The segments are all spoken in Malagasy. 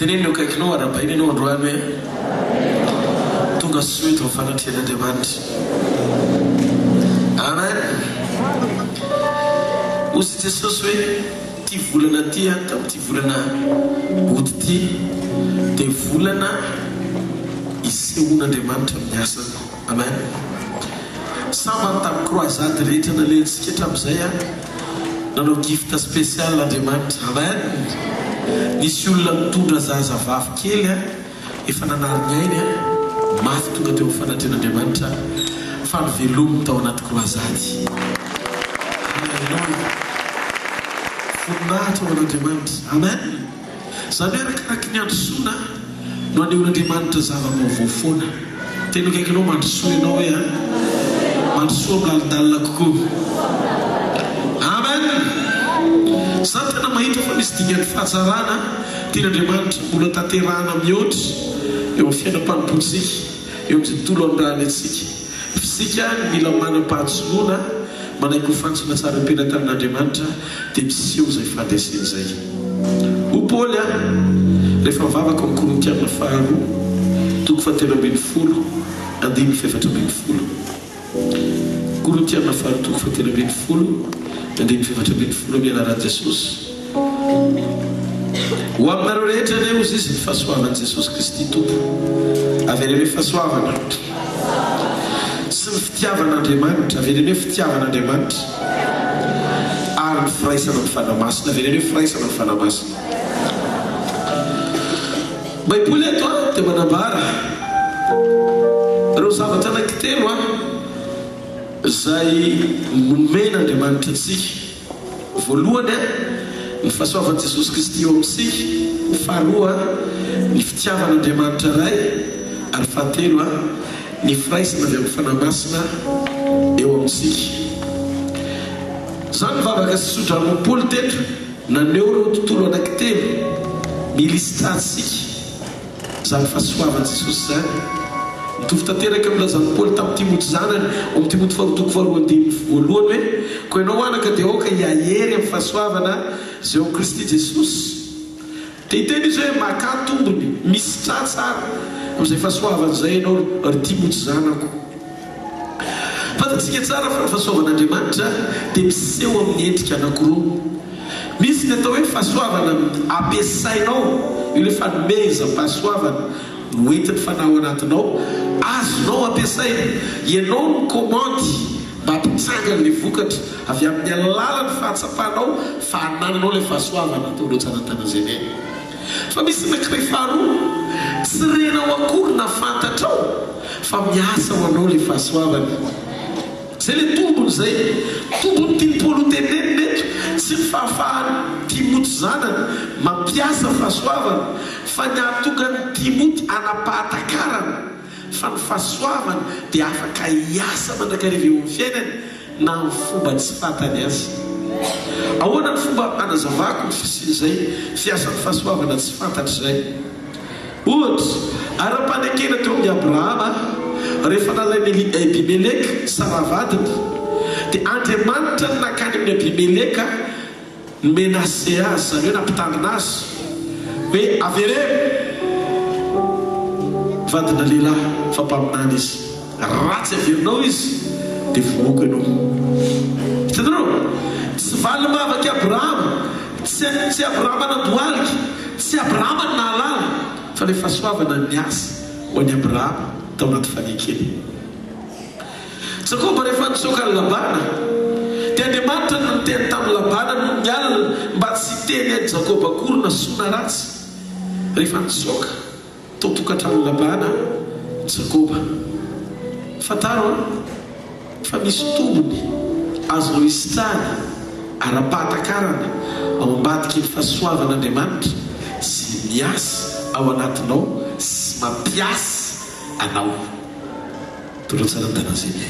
Teneno ny eo akaikinao, arahabaina ianao androany hoe tonga soa eto amin'ny fanatrehan'Andriamanitra. Amen. Hoy Jesosy hoe ity volana ity an, tamin'ity volana août ity dia volana isehoan'Andriamanitra amin'ny asany. Amen. Sambany tamin'ny croisade rehetra nalehantsika hatramin'izay an. Nanao gift special Andriamanitra. Amen. Nisy olona nitondra zaza vavy kely an, efa nanary ny ainy an, mafy tonga teo amin'ny fanatrehan'Andriamanitra fa novelominy tao anaty croisade. Alléluia. Voninahitra ho an'Andriamanitra. Amen. Izany hoe arakaraky ny androsoana no anehoan'Andriamanitra zava-baovao foana. Teny akaikinao mandrosoa ianao hoe an! Mandrosoa amin'ny lalindalina kokoa. Amen! Za tena mahita fa misy dingan'ny fahatsarana tian'Andriamanitra mbola tanterahana mihoatra eo amin'ny fiainam-panompoantsika, eo amin'izay tontolo anondrahany antsika. F'isika no mila manam-pahatsoloana, manaiky ho fantsona tsara am-pelatanan'Andriamanitra, dia miseho izay fandresena izay. Hoy Paoly, rehefa nivavaka ao amin'ny Korintiana faharoa, toko fahatelo ambin'ny folo, andininy fahefatra ambin'ny folo. Korintiana faharoa, toko fahatelo ambin'ny folo, andininy fahefatra ambin'ny folo, amin'ny anaran'i Jesosy. Ho aminareo rehetra anie, hozy izy, ny fahasoavan'i Jesosy Kristy Tompo. Avereno hoe fahasoavana. Sy ny fitiavan'Andriamanitra. Avereno hoe fitiavan'Andriamanitra. Ary ny firaisana amin'ny Fanahy Masina. Avereno hoe firaisana amin'ny Fanahy Masina. Baiboly eto dia manambara ireo zavatra anankitelo izay nomen'Andriamanitra antsika. Voalohany, ny fahasoavan'i Jesosy Kristy eo amintsika. Faharoa, ny fitiavan'Andriamanitra Ray. Ary fahatelo, ny firaisana avy amin'ny Fanahy Masina eo amintsika. Izany ny vavaka sy tsodrano Paoly teto, naneho ireo tontolo anankitelo mila isitrahantsika. Izany fahasoavan'i Jesosy izany. Mitovy tanteraka amin'ny nilazan'i Paoly tamin'i Timoty zanany, ao amin'ny Timoty faharoa toko faharoa andininy voalohany hoe, Koa ianao anaka dia aoka hihahery amin'ny fahasoavana izay ao amin'i Kristy Jesosy. Te hiteny izy hoe, Makà tombony, misitraha tsara amin'izay fahasoavana izay ianao, ry Timoty zanako. Fantatsika tsara fa ny fahasoavan'Andriamanitra dia miseho amin'ny endrika anankiroa. Misy ny atao hoe fahasoavana ampiasainao, io ilay fanomezam-pahasoavana noentin'ny Fanahy ao anatinao, azonao ampiasaina. Ianao no mikaomandy mba hampitsangana ilay vokatra avy amin'ny alalan'ny fahatsapanao fa anananao ilay fahasoavana ataonao tsara-tanazene. Fa misy anankiray faharoa, tsy renao akory na fantatrao fa miasa ho anao ilay fahasoavana. Izay ilay tombony izay. Tombony tian'i Paoly ho tenenina eto, tsy ny fahafahan'i Timoty zanany mampiasa fahasoavana, fa ny hahatonga an'i Timoty hanam-pahatakarana fa ny fahasoavana dia afaka hiasa mandrakariva eo amin'ny fiainany na amin'ny fomba tsy fantany aza. Ahoana ny fomba hanazavako ny fisian'izay fiasan'ny fahasoavana tsy fantatra izay? Ohatra, ara-panekena teo amin'i Abrahama, rehefa nalain'i Abimeleka, Saraha vadiny, dia Andriamanitra no nankany amin'i Abimeleka ni-menacer azy, izany hoe nampitandrina azy hoe avereno vadina lehilahy fa mpaminany izy. Raha tsy averinao izy dia vonoiko ianao. Hitanareo? Tsy valim-bavak'i Abrahama, tsy, tsy Abrahama nandohalika, tsy Abrahama no nahalala, fa ilay fahasoavana niasa ho an'i Abrahama tao anaty fanekena. Jakoba rehefa nitsoaka an'i Labana, dia Andriamanitra no niteny tamin'i Labana nony ny alina mba tsy hiteny an'i Jakoba akory na soa na ratsy rehefa nitsoaka. Tao tokantranon'i Labana Jakoba. Fantaro an, fa misy tombony azonao isitrahana ara-pahatakarana ao ambadiky ny fahasoavan'Andriamanitra sy miasa ao anatinao sy mampiasa anao. Tondra tsara ny tanazeny.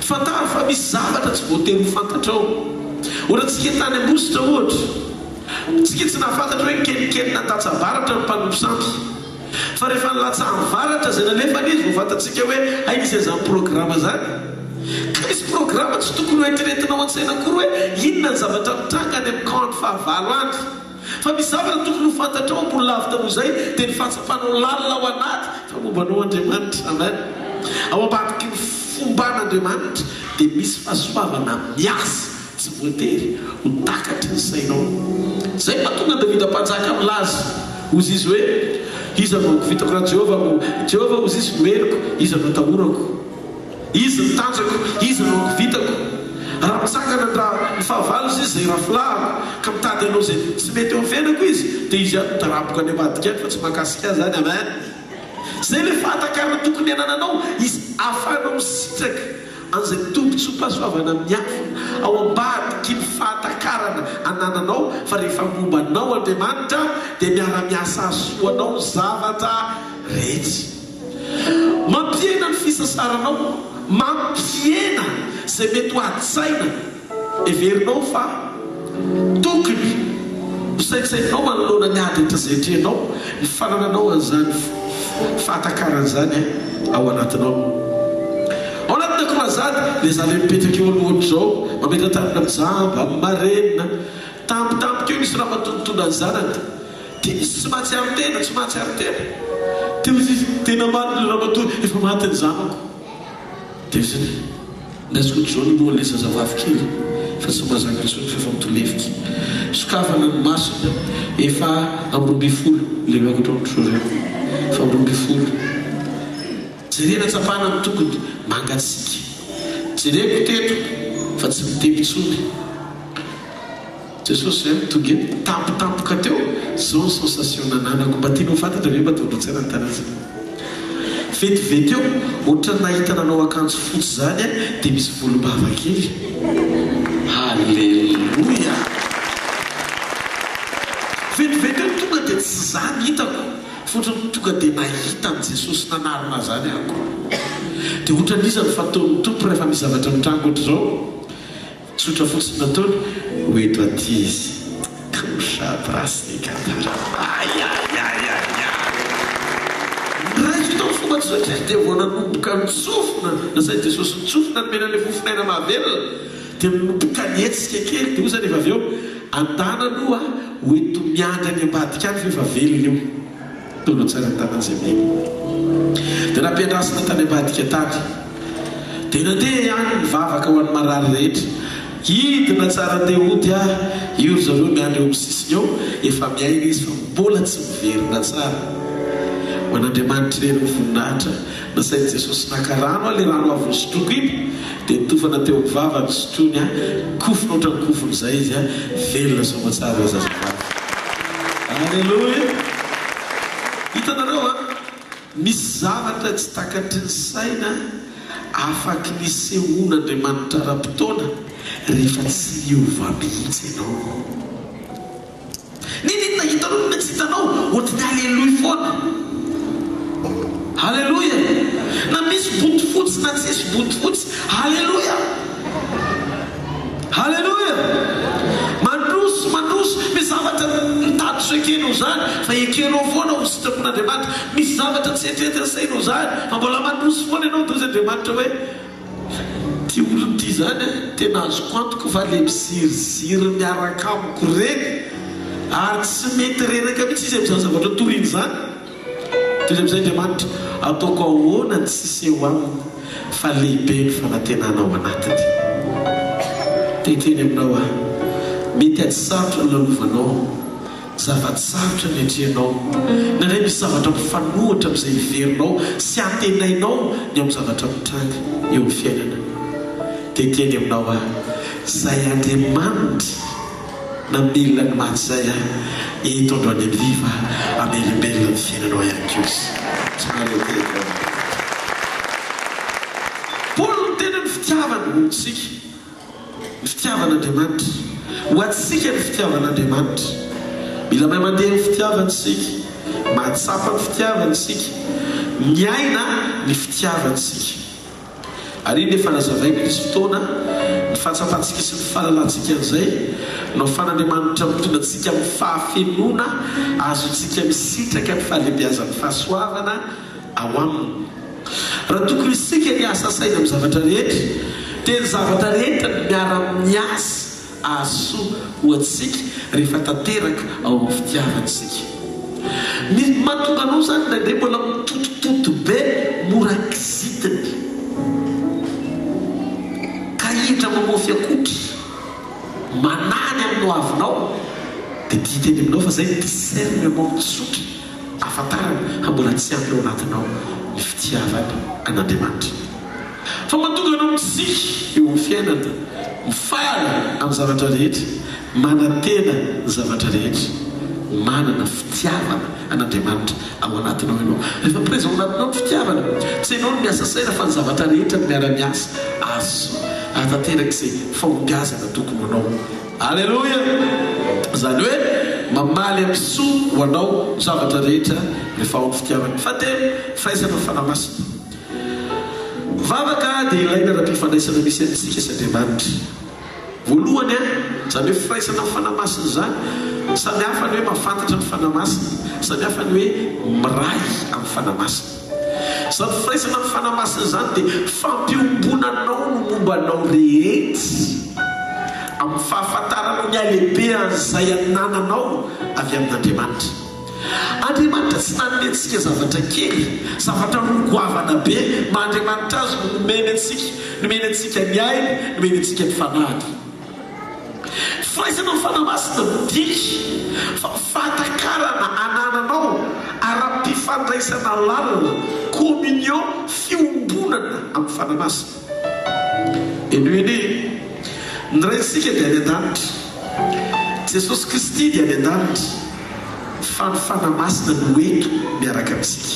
Fantaro fa misy zavatra tsy voatery ho fantatrao. Ohatra antsika tany Ambositra ohatra, tsika tsy nahafantatra hoe nikelikely nandatsa-baratra ny mpanompo sampy. Fa rehefa nilatsahan'ny varatra izay nalefany izy vao fantatsika hoe hay nisy an'izany programa izany. Ka misy programa tsy tokony ho eritreretinao an-tsaina akory hoe inona ny zavatra mitranga any amin'ny camp any fahavalo any. Fa misy zavatra tokony ho fantatrao ambony lavitra noho izay, dia ny fahatsapanao lalina ao anaty fa momba anao Andriamanitra. Amen. Ao ambadiky ny fomban'Andriamanitra dia misy fahasoavana miasa tsy voatery ho takatry ny sainao. Izay no mahatonga an'i Davida Mpanjaka milaza, hozy izy hoe, Iza no hangovitako raha Jehovah no, Jehovah, hozy izy, no heriko, iza no atahorako? Izy ny tanjako, Izy no angovitako. Raha mitsangana ndra ny fahavalo izy izay rafilahako, ka mitady hanao izay tsy mety eo amin'ny fiainako izy, dia izy ihany no daraboka any ambadika any fa tsy mahakasika ahy izany. Amen. Izay ilay fahatakarana tokony hanananao, izy ahafahanao misitraka an'izay tombontsoam-pahasoavana miafina ao ambadiky ny fahatakarana anananao fa rehefa momba anao Andriamanitra dia miara-miasa hahasoa anao ny zavatra rehetra. Mampihena ny fisasaranao, mampihena izay mety ho ady-tsaina heverinao fa tokony ho saintsaininao manoloana ny ady rehetra izay atrehinao, ny fanananao an'izany fahatakarana izany ao anatinao. Ao anatina croisade, ilay zala mipetraka eo aloha ohatr'izao, mametra-tanana amin'ny jamba, amin'ny marenina, tampotampoka eo misy ramatoa mitondra ny zanany. Dia izy tsy mahatsiaro tena, tsy mahatsiaro tena. Dia hoy izy, tena marina ry ramatoa, efa maty ny zanako. Dia hoy izy, Raisiko ohatr'izao ny lohan'ilay zazavavy kely, fa tsy mahazaka intsony fa efa mitolefika. Sokafana ny masony, efa amin'ny 12 ilay miakatra ohatr'izao ireo, efa amin'ny 12. Jerena tsapana ny tongony, mangatsiaka. Jereko teto fa tsy mitepy intsony. Jesosy zay no tonga eto tampotampoka teo zao ny sensation nananako mba tianao ho fantatra ve mba tondro tsara ny tanantsika vetivety eo ohatran'ny nahita nanao akanjo fotsy zany aho dia misy volombava kely Haleloia vetivety eo tonga dia tsy za ny hitako fa ohatran'ny tonga dia nahita an'i Jesosy nanarona zany aho dia ohatran'iza no fataon'ny Tompo rehefa misy zavatra mitranga ohatr'izao Tsotra fotsiny nataony ho eto aty izy. Kosha brasni katara. Ayayayaya. Niraikitra tamin'ny fomba tsotra izy dia vao nanomboka nitsofina, nasain'i Jesosy nitsofina nomena ilay fofon'aina mahavelona. Dia nanomboka nihetsika kely dia hoy izy rehefa avy eo, Andana aloha ho eto miandry any ambadika any fa efa velona io. Tondro tsara ny tanan'izay mino. Dia nampiandrasina tany ambadika tany. Dia nandeha ihany nivavaka ho an'ny marary rehetra. Hidina tsara andeha hody aho. Io ry zareo miandry eo amin'ny sisiny eo. Efa miaina izy fa mbola tsy miverina tsara. Ho an'Andriamanitra irery ny voninahitra. Nasain'i Jesosy naka rano aho, ilay rano avy nosotroiko iny. Dia nitofana teo amin'ny vavany, sotroiny aho. Kofona ohatran'ny kofona izay izy. Velona soamatsara ilay zazavavy. Aleloia! Hitanareo an? Misy zavatra tsy takatry ny saina afaky ny isehoan'Andriamanitra ara-potoana rehefa tsy niova mihitsy ianao. N'inon'inona hitanao n'inona tsy hitanao, ohatry ny aleloia foana. Aleloia! Na misy bodofotsy na tsisy bodofotsy, aleloia! Aleloia! Mandroso, mandroso, misy zavatra mitady tsy ho ekenao izany, fa ekenao foana ho sitrapon'Andriamanitra. Misy zavatra tsy eritreretin'ny sainao izany, fa mbola mandroso foana ianao, dia hoy Andriamanitra hoe, Ity olona ity izany an, tena azoko antoka fa ilay miziriziry miaraka amiko ireny, ary tsy mety reraka mihitsy izy amin'izany zavatra toriny izany. Toy izay amin'izay Andriamanitra, ataoko ahoana ny tsy hiseho aminy fa lehibe ny fanantenana ao anatiny. Te hiteny aminao aho, mety ady sarotra no lalovanao, zava-tsarotra ny atrehinao, indraindray misy zavatra mifanohitra amin'izay heverinao sy antenainao ny amin'ny zavatra mitranga eo amin'ny fiainana. Te hiteny aminao aho, izay Andriamanitra, Namelona ny maty izay aho eto androany hariva hamelombelona ny fiainanao ihany koa izy. Somary atehiko aho. Paoly niteny ny fitiavany ho antsika, ny fitiavan'Andriamanitra. Ho antsika ny fitiavan'Andriamanitra. Mila mahay mandeha amin'ny fitiavany isika, mahatsapa ny fitiavany isika, miaina ny fitiavany isika. Ary iny efa nazavaiko nisy fotoana, ny fahatsapantsika sy ny fahalalantsika an'izay no ahafahan'Andriamanitra mitondra antsika amin'ny fahafenoana azontsika misitraka ny fahalehibiazan'ny fahasoavana ao Aminy. Raha tokony isika ny hiasa saina amin'ny zavatra rehetra, dia ny zavatra rehetra no miara-miasa. hahasoa ho antsika rehefa tanteraka ao amin'ny fitiavany isika. Ny mahatonga anao izany indraindray mbola mitotototo be, mora kizitina. Kahihitra mamofy akotry, manahy ny amin'ny hoavinao, dia tia hiteny aminao fa izay ny discernement tsotra ahafantarana fa mbola tsy ampy ao anatinao ny fitiavana an'Andriamanitra. Fa mahatonga anao mitsiky eo amin'ny fiainana, mifaly amin'ny zavatra rehetra, manantena ny zavatra rehetra, manana fitiavana an'Andriamanitra ao anatinao ianao. Rehefa présent ao anatinao ny fitiavana, tsy ianao no miasa saina fa ny zavatra rehetra no miara-miasa azo ahatanteraka izay fahombiazana tokony ho anao. Aleloia! Izany hoe mamaly amin'ny soa ho anao ny zavatra rehetra rehefa ao ny fitiavana. Fahatelo, firaisana ny Fanahy Masina. Vavaka dia ilaina ara-pifandraisana misy antsika sy Andriamanitra. Voalohany, izany hoe firaisana amin'ny Fanahy Masina izany, samy hafa ny hoe mahafantatra ny Fanahy Masina, samy hafa ny hoe miray amin'ny Fanahy Masina. Izany firaisana amin'ny Fanahy Masina izany dia fampiombonanao ny momba anao rehetra amin'ny fahafantaranao ny halehibehan'izay anananao avy amin'Andriamanitra. Andriamanitra tsy nanome antsika zavatra kely, zavatra roa goavana be maha Andriamanitra Azy no nomeny antsika, nomeny antsika ny ainy, nomeny antsika ny fanahiny. Firaisana amin'ny Fanahy Masina midika fa fahatakarana anananao ara-pifandraisana lalina, communion, fiombonana amin'ny Fanahy Masina. Henoy anie, ny Raintsika dia any an-danitra, Jesosy Kristy dia any an-danitra, fa ny Fanahy Masina no eto miaraka amintsika.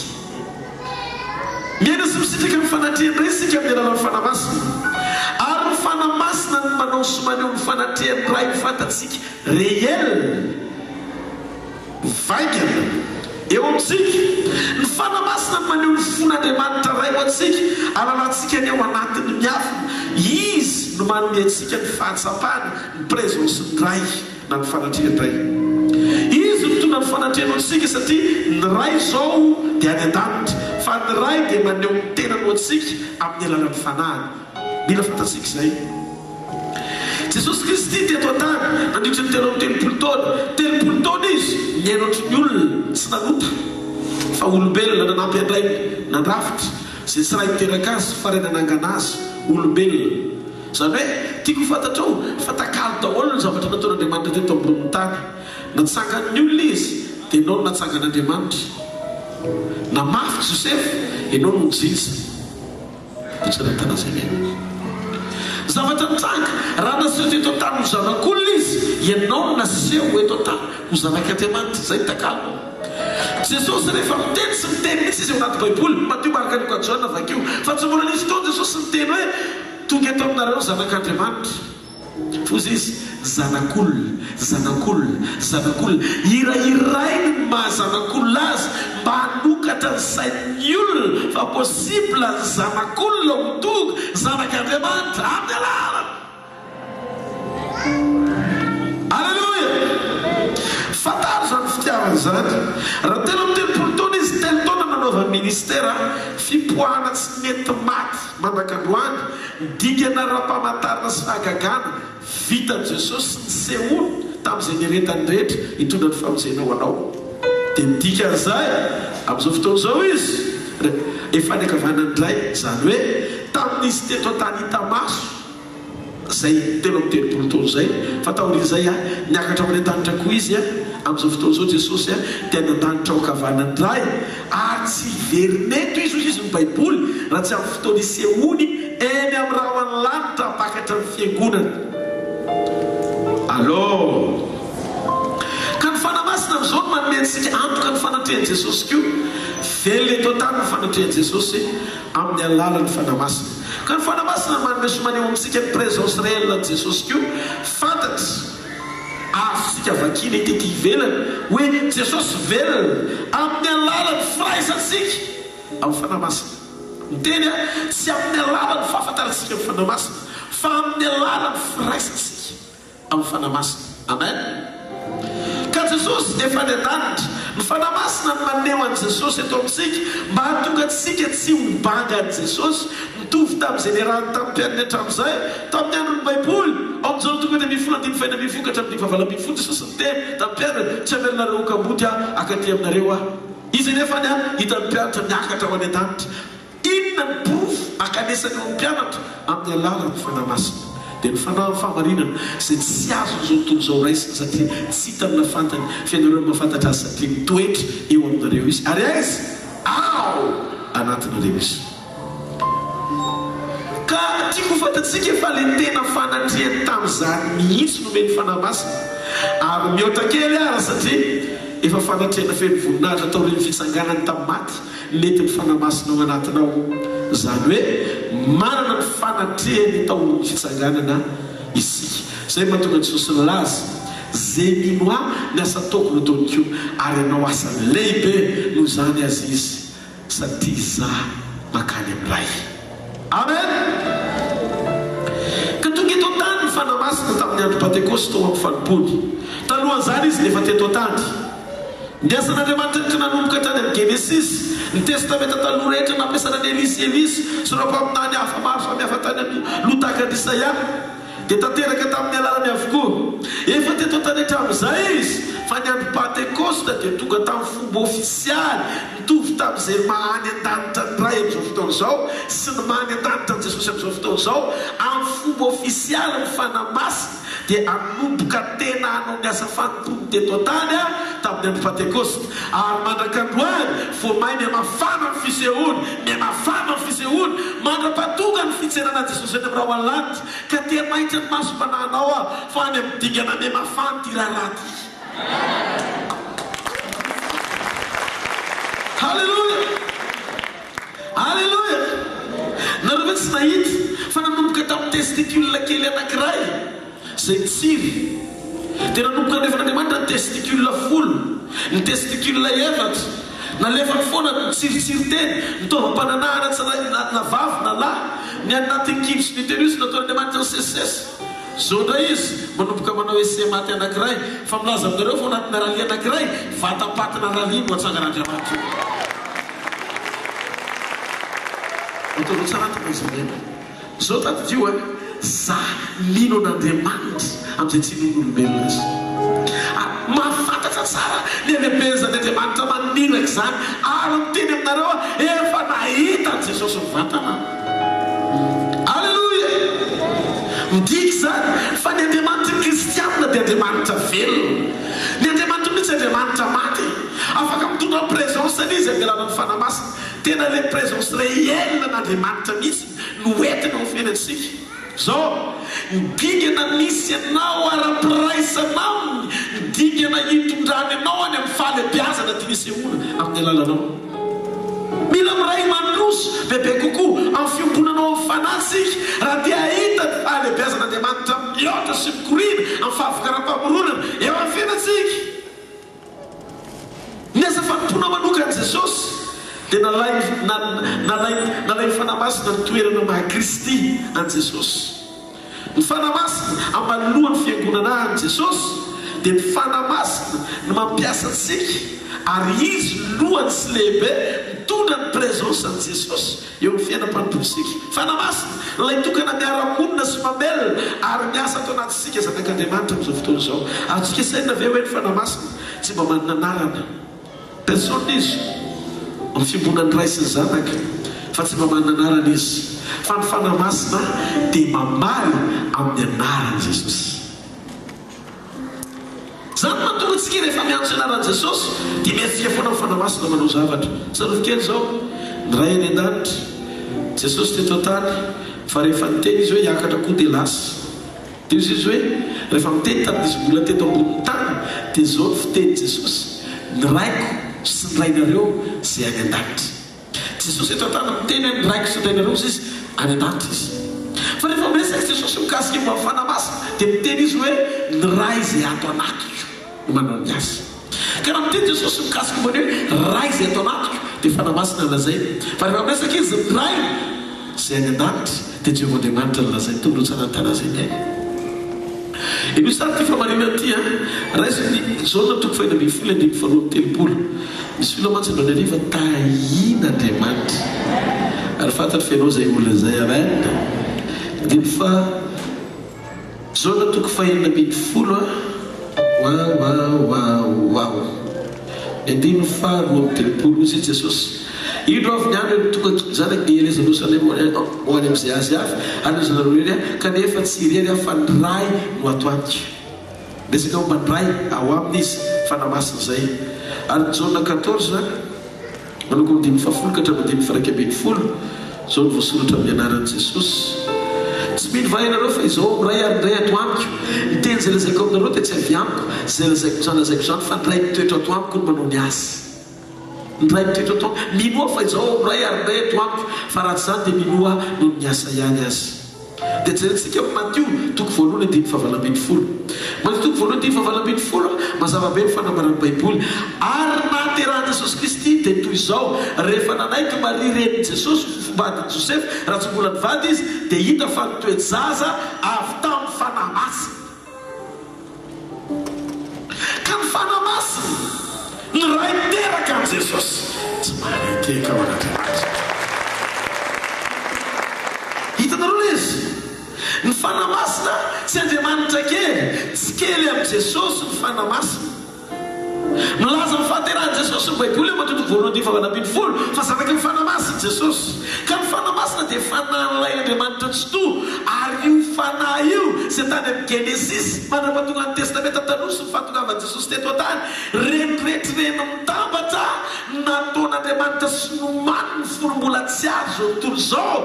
Miaina sy misitraka ny fanatrehan'ny Ray isika amin'ny alalan'ny Fanahy Masina. Ary ny Fanahy Masina no manao sy maneho ny fanatrehan'ny Ray ho fantatsika réel, vaingana, eo amintsika. Ny Fanahy Masina no maneho ny fon'Andriamanitra Ray ho antsika, alalantsika ny ao anatin'ny miafina. Izy no manome antsika ny fahatsapana ny présence-n'ny Ray. na ny fanatrehan-dRay. Izy no mitondra ny fanatrehany ho antsika satria ny Ray izao dia any an-danitra fa ny Ray dia maneho ny tenany ho antsika amin'ny alalan'ny Fanahiny. Mila fantatsika izay. Jesosy Kristy teto an-tany nandritry ny 33 taona. 30 taona Izy niaina ohatry ny olona, tsy nanota fa olombelona nanampy an-dRainy nandrafitra izay tsy Ray niteraka Azy fa Ray nanangana Azy, olombelona. Izany hoe, tiako ho fantatrao fa takalo daholo ny zavatra nataon'Andriamanitra teto ambonin'ny tany. Natsangan'ny olona izy, dia ianao no natsangan'Andriamanitra. Namafy Josefa, ianao no nijinja. Dia tsy nahitana izay mino. Ny zavatra nitranga, raha naseho teto an-tany ho zanak'olona izy, ianao no naseho eto an-tany ho zanak'Andriamanitra. Izay ny takalo. Jesosy rehefa miteny, tsy miteny mihitsy izy ao anaty Baiboly, Matio, Marka, Lioka, Jaona, vakio, fa tsy mbola nisy fotoana Jesosy niteny hoe, Tonga eto aminareo ny Zanak'Andriamanitra. Foza izy, Zanak'olona, Zanak'olona, Zanak'olona. Hirahirainy ny maha Zanak'olona Azy mba hanokatra ny sain'ny olona fa possible ny Zanak'olona ho tonga Zanak'Andriamanitra amin'ny alalany. Aleloia! Fantaro izany fitiavana izany. Raha 33 taona izy, telo taona nanaovany ministera, fipoahana tsy mety maty mandrak'androany, ny dingana ara-pamantarana sy fahagagana vitan'i Jesosy sy nisehoany tamin'izay niaretany rehetra hitondra ny famonjena ho anao. Dia ny dikan'izay, amin'izao fotoana izao izy, efa any ankavanan'ny Ray, izany hoe tamin'izy teto an-tany hita maso, Izay 33 taona izay, fa taorian'izay niakatra ho any an-danitra koa Izy, amin'izao fotoana izao Jesosy dia any an-danitra ao ankavanan'ny Ray, ary tsy hiverina eto Izy, hoy izy ny Baiboly, raha tsy amin'ny fotoana hisehoany eny amin'ny rahon'ny lanitra hampakatra ny Fiangonana. Alors. Ka ny Fanahy Masina amin'izao no manome antsika antoka ny fanatrehan'i Jesosy koa. Velona eto an-tany ny fanatrehan'i Jesosy amin'ny alalan'ny Fanahy Masina. Ka ny Fanahy Masina no manome sy maneho amintsika ny présence réelle an'i Jesosy koa. Fantatra, azontsika vakiana hita ety ivelany, hoe Jesosy velona amin'ny alalan'ny firaisantsika amin'ny Fanahy Masina. Miteny aho, tsy amin'ny alalan'ny fahafantarantsika ny Fanahy Masina, fa amin'ny alalan'ny firaisantsika. Amin'ny Fanahy Masina. Amen. Ka Jesosy efa any an-danitra. Ny Fanahy Masina no maneho an'i Jesosy eto amintsika mba hahatonga antsika tsy ho banga an'i Jesosy, mitovy tamin'izay niarahany tamin'ny mpianany hatramin'izay, tamin'ny andron'ny Baiboly. Ao amin'ny Jaona toko 16 andininy faha-16 ka hatramin'ny andininy faha-18, Jesosy niteny tamin'ny mpianany, Tsy hamelanareo ho kamboty Aho, hankaty aminareo Aho. Izy anefa ny hitan'ny mpianatra niakatra ho any an-danitra. Inona ny porofo ankanesana eo amin'ny mpianatra amin'ny alalan'ny Fanahy Masina? Dia ny Fanahin'ny fahamarinana izay tsy azon'izao tontolo izao raisina satria tsy hitany na fantany, fa ianareo no mahafantatra Azy satria mitoetra eo aminareo Izy. Ary aiza? Ao anatinareo Izy. Ka tiako ho fantatsika fa ilay tena fanatrehany tamin'izany mihitsy nomen'ny Fanahy Masina. Ary mihoatra kely ara satria efa fanatrehana feno voninahitra taorian'ny fitsanganany tamin'ny maty. Mety ny Fanahy Masina ao anatinao, izany hoe manana ny fanatrehany taorian'ny fitsanganana isika. Izay no mahatonga an'i Jesosy nilaza, Ze mino Ahy, ny asa ataoko no ataony koa, ary hanao asa lehibe noho izany aza izy, satria Izaho mankany amin'ny Ray. Amen! Ka tonga eto an-tany ny Fanahy Masina tamin'ny andro Pantekosty tao amin'ny fanompoany. Talohan'izany Izy dia efa teto an-tany. Ny asan'Andriamanitra nitra nanomboka hatrany amin'ny Genesisy, ny Testamenta Taloha rehetra nampiasana an'i Elia sy Elisa sy ireo mpaminany hafa maro samihafa tany amin'ny loha tahaka an'i Isaia, dia tanteraka tamin'ny alalany avokoa. Efa teto an-tany hatramin'izay izy, fa ny andro Pantekosta dia tonga tamin'ny fomba ofisialy mitovy tamin'izay maha any an-danitra ny Ray amin'izao fotoana izao sy ny maha any an-danitra an'i Jesosy amin'izao fotoana izao, amin'ny fomba ofisialy ny Fanahy Masina. dia hanomboka tena hanao ny asa fanompoany teto an-tany tamin'ny andro Pantekosta. Ary mandrak'androany, vao may mihamafana ny fisehoany, mihamafana ny fisehoany, mandra-pahatonga ny fitsenana an'i Jesosy any amin'ny rahona lanitra. Ka te hanaitra ny masom-panahinao aho, fa any amin'ny dingana mihamafana ity raharaha ity. Haleloia! Aleloia! Nareo ve tsy nahita fa nanomboka tamin'ny testicule kely anankiray izay nitsiry, dia nanomboka nalefan'Andriamanitra ny testicule folo, ny testicule efatra, nalefany foana nitsiritsiry teny, ny taovam-pananahana tsy na vavy na lahy, ny any anatin'ny kibo sy ny uterus nataon'Andriamanitra nisesisesy. Zao indray izy manomboka manao essai maty anankiray, fa milaza aminareo fa ao anatina rallye anankiray, vatam-patina rallye no hatsangan'Andriamanitra eo. Ataovy tsara tonga izany e. Zao tadidio a, za mino an'Andriamanitra amin'izay tsy inoan'olombelona azy. Ary mahafantatra tsara ny halehiben'izany Andriamanitra maniraka izany ary miteny aminareo aho, efa nahita an'i Jesosy mivantana aho. Aleloia! Midika izany fa ny Andriamanitry ny kristianina dia Andriamanitra velona. Ny Andriamanitry mihitsy Andriamanitra maty. Afaka mitondra ny présence-ny Izy amin'ny alalan'ny Fanahy Masina. Tena ilay présence réelle an'Andriamanitra mihitsy no entiny ao amin'ny fiainantsika. Izao, ny dingana misy anao ara-piraisana Aminy, ny dingana hitondrany anao any amin'ny fahalebiazana tiany hisehoana amin'ny alalanao. Mila miray mandroso bebe kokoa amin'ny fiombonanao amin'ny Fanahy isika raha te hahita ny fahalebiazan'Andriamanitra mihoatra sy mikoriana amin'ny fahavokaram-pamoronana eo amin'ny fiainantsika. Ny asa fanompoana manokan'i Jesosy dia nalain'ny nalain'ny nalain'ny Fanahy Masina ny toerana maha Kristy an'i Jesosy. Ny Fanahy Masina amalohan'ny Fiangonana an'i Jesosy dia ny Fanahy Masina no mampiasa antsika ary Izy lohany sy lehibe mitondra ny présence an'i Jesosy Eo amin'ny fiainam-panompoantsika. Fanahy Masina, ilay tokana miara-monina sy mamelona ary miasa ato anatintsika zanak'Andriamanitra amin'izao fotoana izao. Azontsika sainina ve hoe ny Fanahy Masina tsy mba manana anarana? Personne Izy, amin'ny fiombonan'ny Ray sy ny Zanaka, fa tsy mba manana anarana Izy. Fa ny Fanahy Masina dia mamaly amin'ny anaran'i Jesosy. Izany no mahatonga antsika rehefa miantso ny anaran'i Jesosy dia mihetsika foana ny Fanahy Masina manao zavatra. Tsarovy kely izao, ny Ray any an-danitra, Jesosy teto an-tany, fa rehefa niteny Izy hoe hiakatra koa dia lasa. Dia hoy Izy hoe, rehefa miteny tamin'izy mbola teto ambonin'ny tany, dia izao ny fitenin'i Jesosy, Ny Raiko sy ny Rainareo izay any an-danitra. Jesosy eto an-tany miteny hoe ny Raiko sy ny Rainareo hozy Izy, any an-danitra Izy. Fa rehefa miresaka Jesosy mikasika momba ny Fanahy Masina dia miteny Izy hoe ny Ray izay ato anatiko no manao ny asa. Ka raha miteny Jesosy mikasika momba ny hoe Ray izay ato anatiko dia Fanahy Masina no lazainy. Fa rehefa miresaka Izy ny Ray izay any an-danitra dia Jehovah Andriamanitra no lazainy. Tompo no tsara ny tanà izay miaina. Henoy tsara ity fahamarinana ity an! Raiso ny Jaona toko faha-16 andininy faharoa-amby-telopolo. Misy olona mantsy androany hariva tahian'Andriamanitra. Ary fantatro fa ianao izay olona izay. Amen! Andininy faha. Jaona toko faha-16 an! Wawawawaw! Ny andininy faha 32, hoy Jesosy, Indro avy ny andro eny tonga zanak'i dia hielezan'i Jerosalema ho any amin'izay azy avy, ary hilazanareo irery aho, kanefa tsy irery aho fa ny Ray no ato amiko. Miresaka momba ny Ray ao aminy izy, Fanahy Masina izay. Ary ny Jaona 14, manomboka amin'ny andininy fahafolo ka hatramin'ny andininy faha 11, izao no voasoratra amin'ny anaran'i Jesosy, Tsy mino va ianareo fa Izaho ao amin'ny Ray ary ny Ray ato amiko? Ny teny izay lazaiko aminareo dia tsy avy amiko, izay lazaiko izany lazaiko izany, fa ny Ray mitoetra ato amiko no manao ny asa. Ny Ray mitoetra ato amiko. Minoa fa Izaho ao amin'ny Ray ary ny Ray ato amiko, fa raha tsy izany dia minoa noho ny asa ihany aza. Dia jerentsika amin'i Matio, toko voalohany andininy fahavalo ambin'ny folo. Matio toko voalohany andininy fahavalo ambin'ny folo, mazava be ny fanambaran'ny Baiboly. Ary ny nahaterahan'i Jesosy Kristy dia toy izao, rehefa nanaiky Maria renin'i Jesosy ho fofombadin'i Josefa, raha tsy mbola nivady izy, dia hita fa nitoe-jaza avy tamin'ny Fanahy Masina. Ka ny Fanahy Masina, ny Ray niteraka an'i Jesosy, tsy maneteka ao an'Andriamanitra. Hitanareo ilay izy? Ny Fanahy Masina tsy Andriamanitra kely, tsy kely amin'i Jesosy ny Fanahy Masina. Milaza ny fahaterahan'i Jesosy ny Baiboly ao Matio toko voalohany andininy fahavalo ambin'ny folo fa zanaky ny Fanahy Masina Jesosy. Ka ny Fanahy Masina dia Fanahin'ilay Andriamanitra Tsitoha, ary io Fanahy io izay tany amin'ny Genesisy mandra-pahatongan'ny Testamenta Taloha sy ny fahatongavan'i Jesosy teto an-tany, ireny rehetra ireny mitambatra nataon'Andriamanitra sy nomaniny fony mbola tsy ary izao tontolo izao,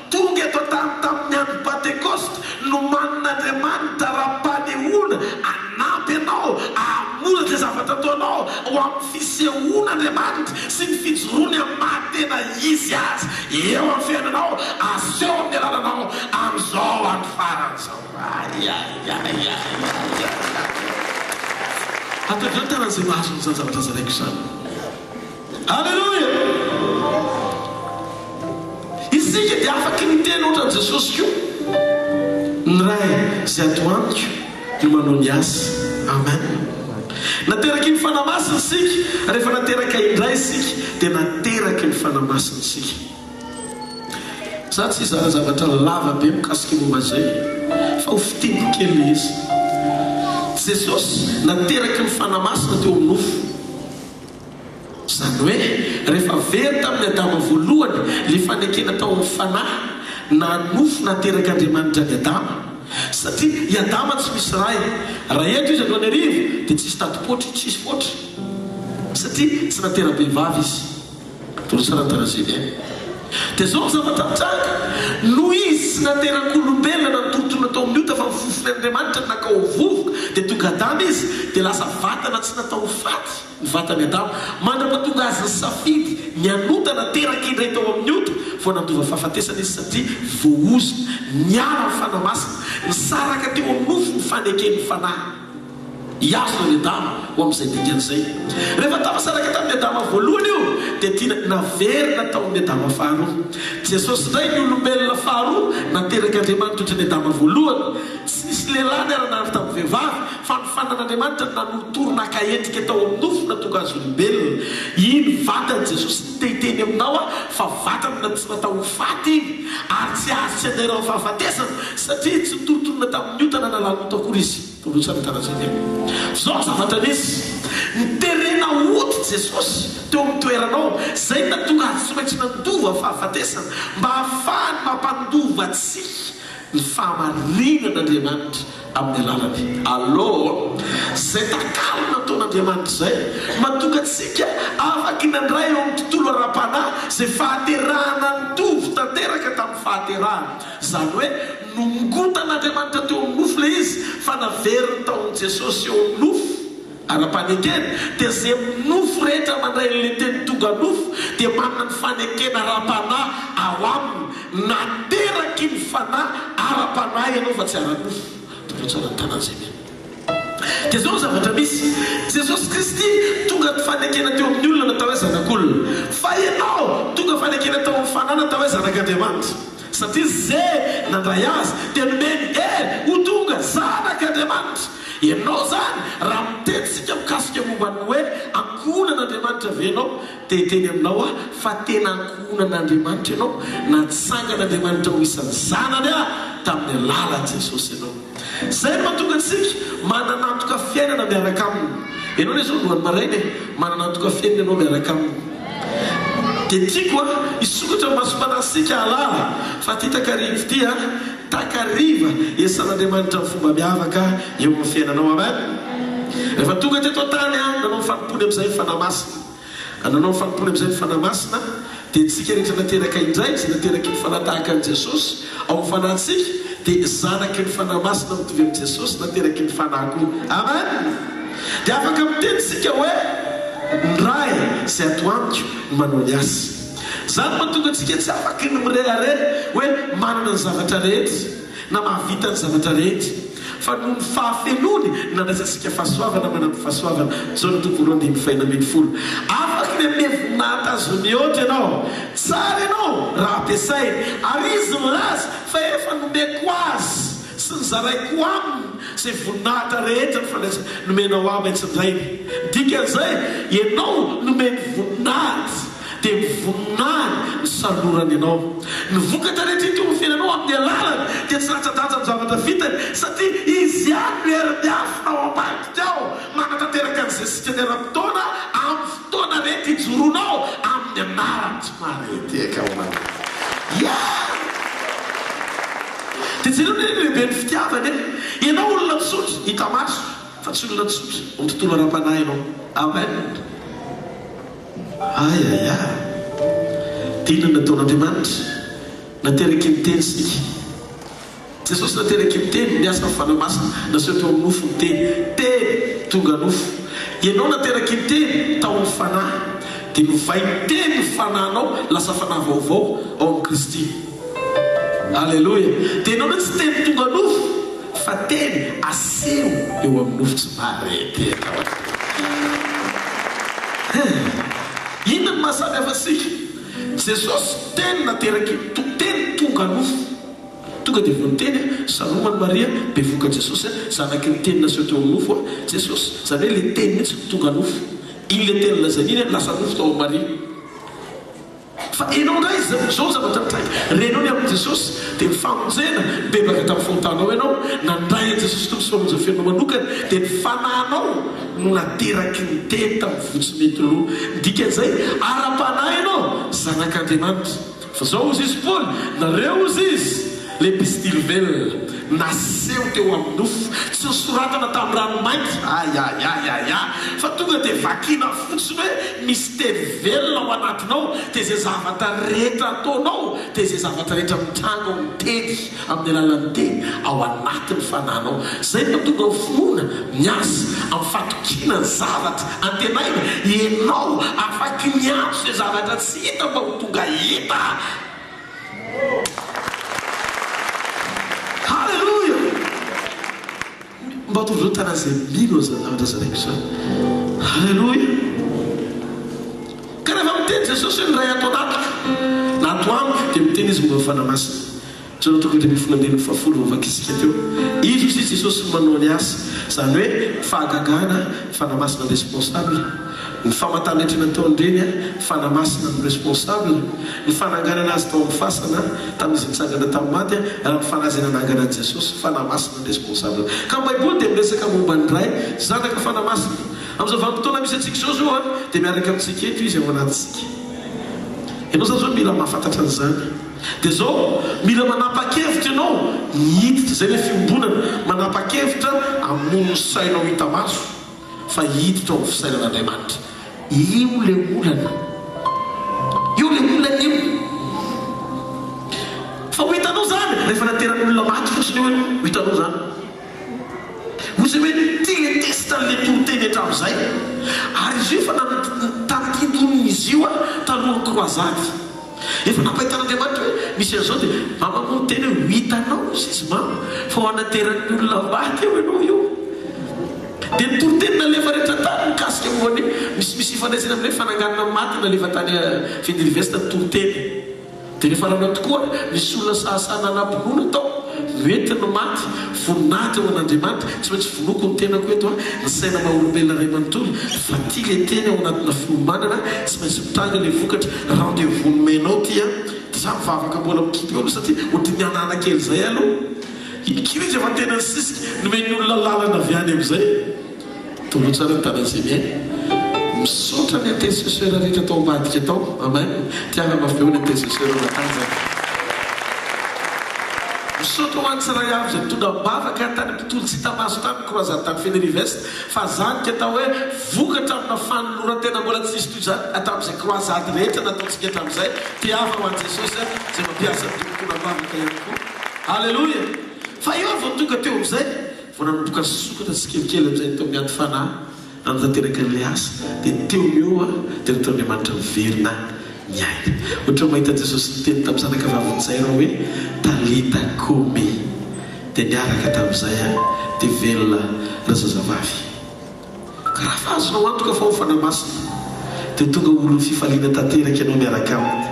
Tonga eto an-tany tamin'ny andro Pantekosta, nomanin'Andriamanitra raha-panehoana hanampy anao hahamora izay zavatra ataonao ho amin'ny fisehoan'Andriamanitra sy ny fijoroany amin'ny maha-tena Izy Azy eo amin'ny fiainanao, aseho amin'ny alalanao amin'izao andro farany izao. Aiaiaiaiaiaiai. Ataovy eo ny tanan'izay mahazo an'izany zavatra zaraiko izany. Aleloia! Isika dia afaky miteny ohatran'i Jesosy koa, Ny Ray izay ato amiko no manao ny asa. Amen. Nateraky ny Fanahy Masina isika, rehefa nateraka indray isika dia nateraky ny Fanahy Masina isika. Za tsy hizara zavatra lava be mikasika momba izay fa ho fintiniko kely ilay izy. Jesosy nateraky ny Fanahy Masina teo amin'ny nofo. Izany hoe, rehefa very tamin'i Adama voalohany ilay fanekena tao amin'ny fanahy na nofo naterak'Andriamanitra an'i Adama, satria i Adama tsy misy ray, raha eto izy androany hariva dia tsisy tadim-poatra, tsisy foatra, satria tsy natera-behivavy izy. Dolo tsara ny Brazilien. Dia izao ny zavatra nitranga, noho izy tsy naterak'olombelona na notorotoroina tao amin'ny ota fa ny fofon'Andriamanitra no nakao ho vovoka, dia tonga Adama izy, dia lasa vatana tsy natao ho faty ny vatan'i Adama, mandra-pahatonga azy nisafidy ny hanota nateraka indray tao amin'ny ota, vao nandova fahafatesana izy satria voaozona, niala ny Fanahy Masina, nisaraka teo amin'ny nofo ny faneken'ny Fanahy. Hihazona an'i Adama ho amin'izay dingana izay. Rehefa tafasaraka tamin'i Adama voalohany io, dia tiana naverina tao amin'i Adama faharoa. Jesosy indray ny olombelona faharoa naterak'Andriamanitra ohatran'i Adama voalohany. Tsy nisy lehilahy niara-nandry tamin'ny vehivavy, fa ny fanan'Andriamanitra no nanorotoro naka endrika tao amin'ny nofo nahatonga azy olombelona. Iny vatan'i Jesosy iny te hiteny aminao aho fa vatana na tsy natao ho faty iny, ary tsy azo tsy andairahan'ny fahafatesana, satria tsy notorotorona tamin'ny ota na nalan'ota akory izy. Tolotsana Tanazenia. Zao ny zavatra nisy, niterena ody Jesosy teo amin'ny toeranao, zay no nahatonga azy tsy maintsy nandova fahafatesana, mba hahafahany mampandova antsika ny fahamarinan'Andriamanitra amin'ny alalany. Allo! Zay takalo nataon'Andriamanitra zay, mahatonga antsika afaky nandray eo amin'ny tontolo ara-panahy zay fahaterahana nitovy tanteraka tamin'ny fahaterahana. Izany hoe nongotan'Andriamanitra teo amin'ny nofo ilay izy fa naveriny tao amin'i Jesosy eo amin'ny nofo, ara-panekena, dia izay nofo rehetra mandray an'ilay Teny tonga nofo dia manana ny fanekena ara-panahy ao aminy, nateraky ny Fanahy ara-panahy ianao fa tsy ara-nofo. Tondroy tsara ny tanan'izay mino. Dia izao ny zavatra misy, Jesosy Kristy tonga fanekena teo amin'ny olona natao hoe zanak'olona, fa ianao tonga fanekena tao amin'ny Fanahy natao hoe zanak'Andriamanitra. Satria ze nandray Azy dia nomeny hery ho tonga zanak'Andriamanitra. Ianao izany, raha miteny isika mikasika momba ny hoe ankohonan'Andriamanitra ve ianao, dia hiteny aminao aho fa tena ankohonan'Andriamanitra ianao, natsangan'Andriamanitra ho isan'ny zanany aho tamin'ny alalan'i Jesosy ianao. Izay no mahatonga antsika manana antoka fiainana miaraka Aminy. Ianao anie izao androany maraina e, manana antoka fiainana ianao miaraka Aminy. Dia tiako a, hisokatra ny masom-panahintsika hahalala fa ity takariva ity a, takariva iasan'Andriamanitra amin'ny fomba miavaka eo amin'ny fiainanao. Amen. Rehefa tonga teto an-tany a, nanao ny fanompoany amin'izay ny Fanahy Masina. Nanao ny fanompoany amin'izay ny Fanahy Masina, dia antsika rehetra nateraka indray, izay nateraky ny Fanahy tahaka an'i Jesosy, ao amin'ny fanahintsika, dia zanaky ny Fanahy Masina mitovy amin'i Jesosy, nateraky ny Fanahy koa. Amen! Dia afaka miteny isika hoe, Ny Ray izay ato amiko no manao ny asa. Izany no mahatonga antsika tsy afaky ny mirehareha hoe manana ny zavatra rehetra, na mahavita ny zavatra rehetra, fa noho ny fahafenoany no nandraisantsika fahasoavana manampy fahasoavana, Jaona toko voalohany andininy fahenina 12. Afaky ny hanome voninahitra Azy mihoatra ianao. Tsara ianao raha ampiasainy, ary Izy milaza fa efa nomeko azy sy nozaraiko aminy izay voninahitra rehetra ny fandraisana nomenao ahy maintsindrainy. Ny dikan'izay, ianao nomeny voninahitra. Dia ny voninahiny no salorany anao. Ny vokatra rehetra hita eo amin'ny fiainanao amin'ny alalany dia tsy latsa-danja amin'ny zavatra vitany, satria Izy ihany no hery miafina ao ambadika ao, manatanteraka ny zesika ny ara-potoana amin'ny fotoana rehetra ijoroanao amin'ny anarany. Tsy maharey tehaka ao anatiny. Yeah! Dia jereo anie ny lehiben'ny fitiavana e! Ianao olona tsotra, hita maso, fa tsy olona tsotra ao amin'ny tontolo ara-panahy ianao. Amen! Ay ay ay! Dia inona no nataon'Andriamanitra? Nateraky ny Teny isika. Jesosy nateraky ny Teny, niasa ny Fanahy Masina, naseho teo amin'ny nofo ny Teny. Teny tonga nofo. Ianao nateraky ny Teny, tao amin'ny Fanahy. Dia novain'ny Teny ny fanahinao, lasa fanahy vaovao ao amin'i Kristy. Aleloia! Dia ianao indray tsy Teny tonga nofo, fa Teny aseho eo amin'ny nofo tsy maharehetehaka. Hein! Inona no maha samy hafa antsika? Jesosy Teny nateraky, Teny tonga nofo. Tonga dia voa ny Teny, Salomany Maria, bevohoka Jesosy, Zanaky ny Teny naseho teo amin'ny nofo, Jesosy. Izany hoe ilay Teny mihitsy no tonga nofo. Iny ilay Teny lazainy iny lasa nofo tao amin'i Maria. Fa enao indray izao, izao ny zavatra mitranga, renao ny amin'i Jesosy, dia ny famonjena, nibebaka tamin'ny fahotanao ianao, nandray an'i Jesosy Tompo sy Mpamonjy ny fiainanao manokana, dia ny fanahinao no nateraky ny Teny tamin'ny voa tsy mety lo. Ny dikan'izay, ara-panahy ianao, zanak'Andriamanitra. Fa izao hozy izy Paoly, nareo hozy izy, L'Epistily velona, naseho teo amin'ny nofo, tsy nosoratana tamin'ny ranomainty, ayayayaya, fa tonga dia vakiana fotsiny hoe misy teny velona ao anatinao, dia izay zavatra rehetra ataonao, dia izay zavatra rehetra mitranga ao amin'ny teny, amin'ny alalan'ny teny, ao anatin'ny fanahinao. Izay no mahatonga ny finoana miasa amin'ny fatokiana ny zavatra antenaina, ianao afaky miantso izay zavatra tsy hita mba ho tonga hita. Haleloia! Mba ataovy zao tanà zay mino an'izany zavatra zaraiko izany. Haleloia! Ka rehefa miteny Jesosy hoe ny Ray ato anatiko na ato amiko dia miteny Izy momba ny Fanahy Masina. Jaona toko 15 andininy fahafolo vao vakisika teo. Izy hoy Jesosy no manao ny asa. Izany hoe fahagagana, Fanahy Masina responsable. Ny famantarana rehetra nataon'ireny Fanahy Masina no responsable, ny fananganana azy tao amin'ny fasana tamin'izy nitsangana tamin'ny maty, raha ny Fanahy izay nanangana an'i Jesosy, Fanahy Masina no responsable. Ka ny Baiboly dia miresaka momba ny Ray, Zanaka, Fanahy Masina. Amin'izao vanim-potoana misy antsika izao izao dia miaraka amintsika eto Izy ao anatintsika. Ianao izany izao mila mahafantatra an'izany. Dia izao, mila manapa-kevitra ianao ny hiditra, izay ilay fiombonana, manapa-kevitra hamono ny sainao hita maso. fa hiditra ao amin'ny fisainan'Andriamanitra. Io ilay olana. Io ilay olana io. Fa ho hitanao izany rehefa nateran'olona maty fotsiny eo ianao. Ho hitanao izany. Hoy izy hoe ity ilay test an'ilay toriteny hatramin'izay. Ary izy io efa tandindonin'izy io talohan'ny croisade. Efa nampahitan'Andriamanitra hoe misy an'izao dia mama moa niteny hoe ho hitanao ozy izy mama fa ho anateran'ny olona maty eo ianao io. Dia ny toriteny nalefa rehetra tany mikasika momba ny misy misy ifandraisany amin'ny hoe fananganana maty nalefa tany Fenilivest ny toriteny. Dia rehefa nanao tokoa, nisy olona sahasahy nanam-pinoana tao, noentiny ny maty, voninahitra ho an'Andriamanitra, tsy maintsy vonoiko ny tenako eto an, ny saina maha olombelona iray manontolo, fa ity ilay teny ao anatina fiomanana, tsy maintsy mitranga ilay vokatra, rendez-vous nomenao ity an, dia za mivavaka mbola mikipy eo aloha satria ohatry ny hanana kely izay aloha, io izy efa tena nisisika, nomen'ny olona lalana avy any amin'izay. Toroy tsara ny tanan'i Zémien. Misaotra ny intercesseur rehetra tao ambadika tao. Amen. Tiava mafy be ho ny intercesseur matanjaka. Misaotra ho an'ny tsiray avy izay nitondra am-bavaka tany amin'ny tontolo tsy hita maso tany croisade tany Fénérive-Est fa zany ka atao hoe vokatra amina fanoloran-tena mbola tsy nisy toy izany hatramin'izay croisade rehetra nataontsika hatramin'izay. Tiava ho an'i Jesosy izay mampiasa ny tontolo am-bavaka ihany koa. Alléluia. Fa eo ary vao tonga teo amin'izay Vao nanomboka nisokatra tsikelikely amin'izay ny tao miady fanahy nanatanteraka an'ilay asa, dia teo no eo aho dia nataon'Andriamanitra niverina ny aina. Ohatra mahita an'i Jesosy niteny tamin'ny zanaka vavin'i Jairo hoe, Talita komi. Dia niaraka tamin'izay aho, dia velona razazavavy. Ka raha fa azonao antoka fa ao Fanahy Masina, dia ho tonga olon'ny fifaliana tanteraka ianao miaraka Aminy.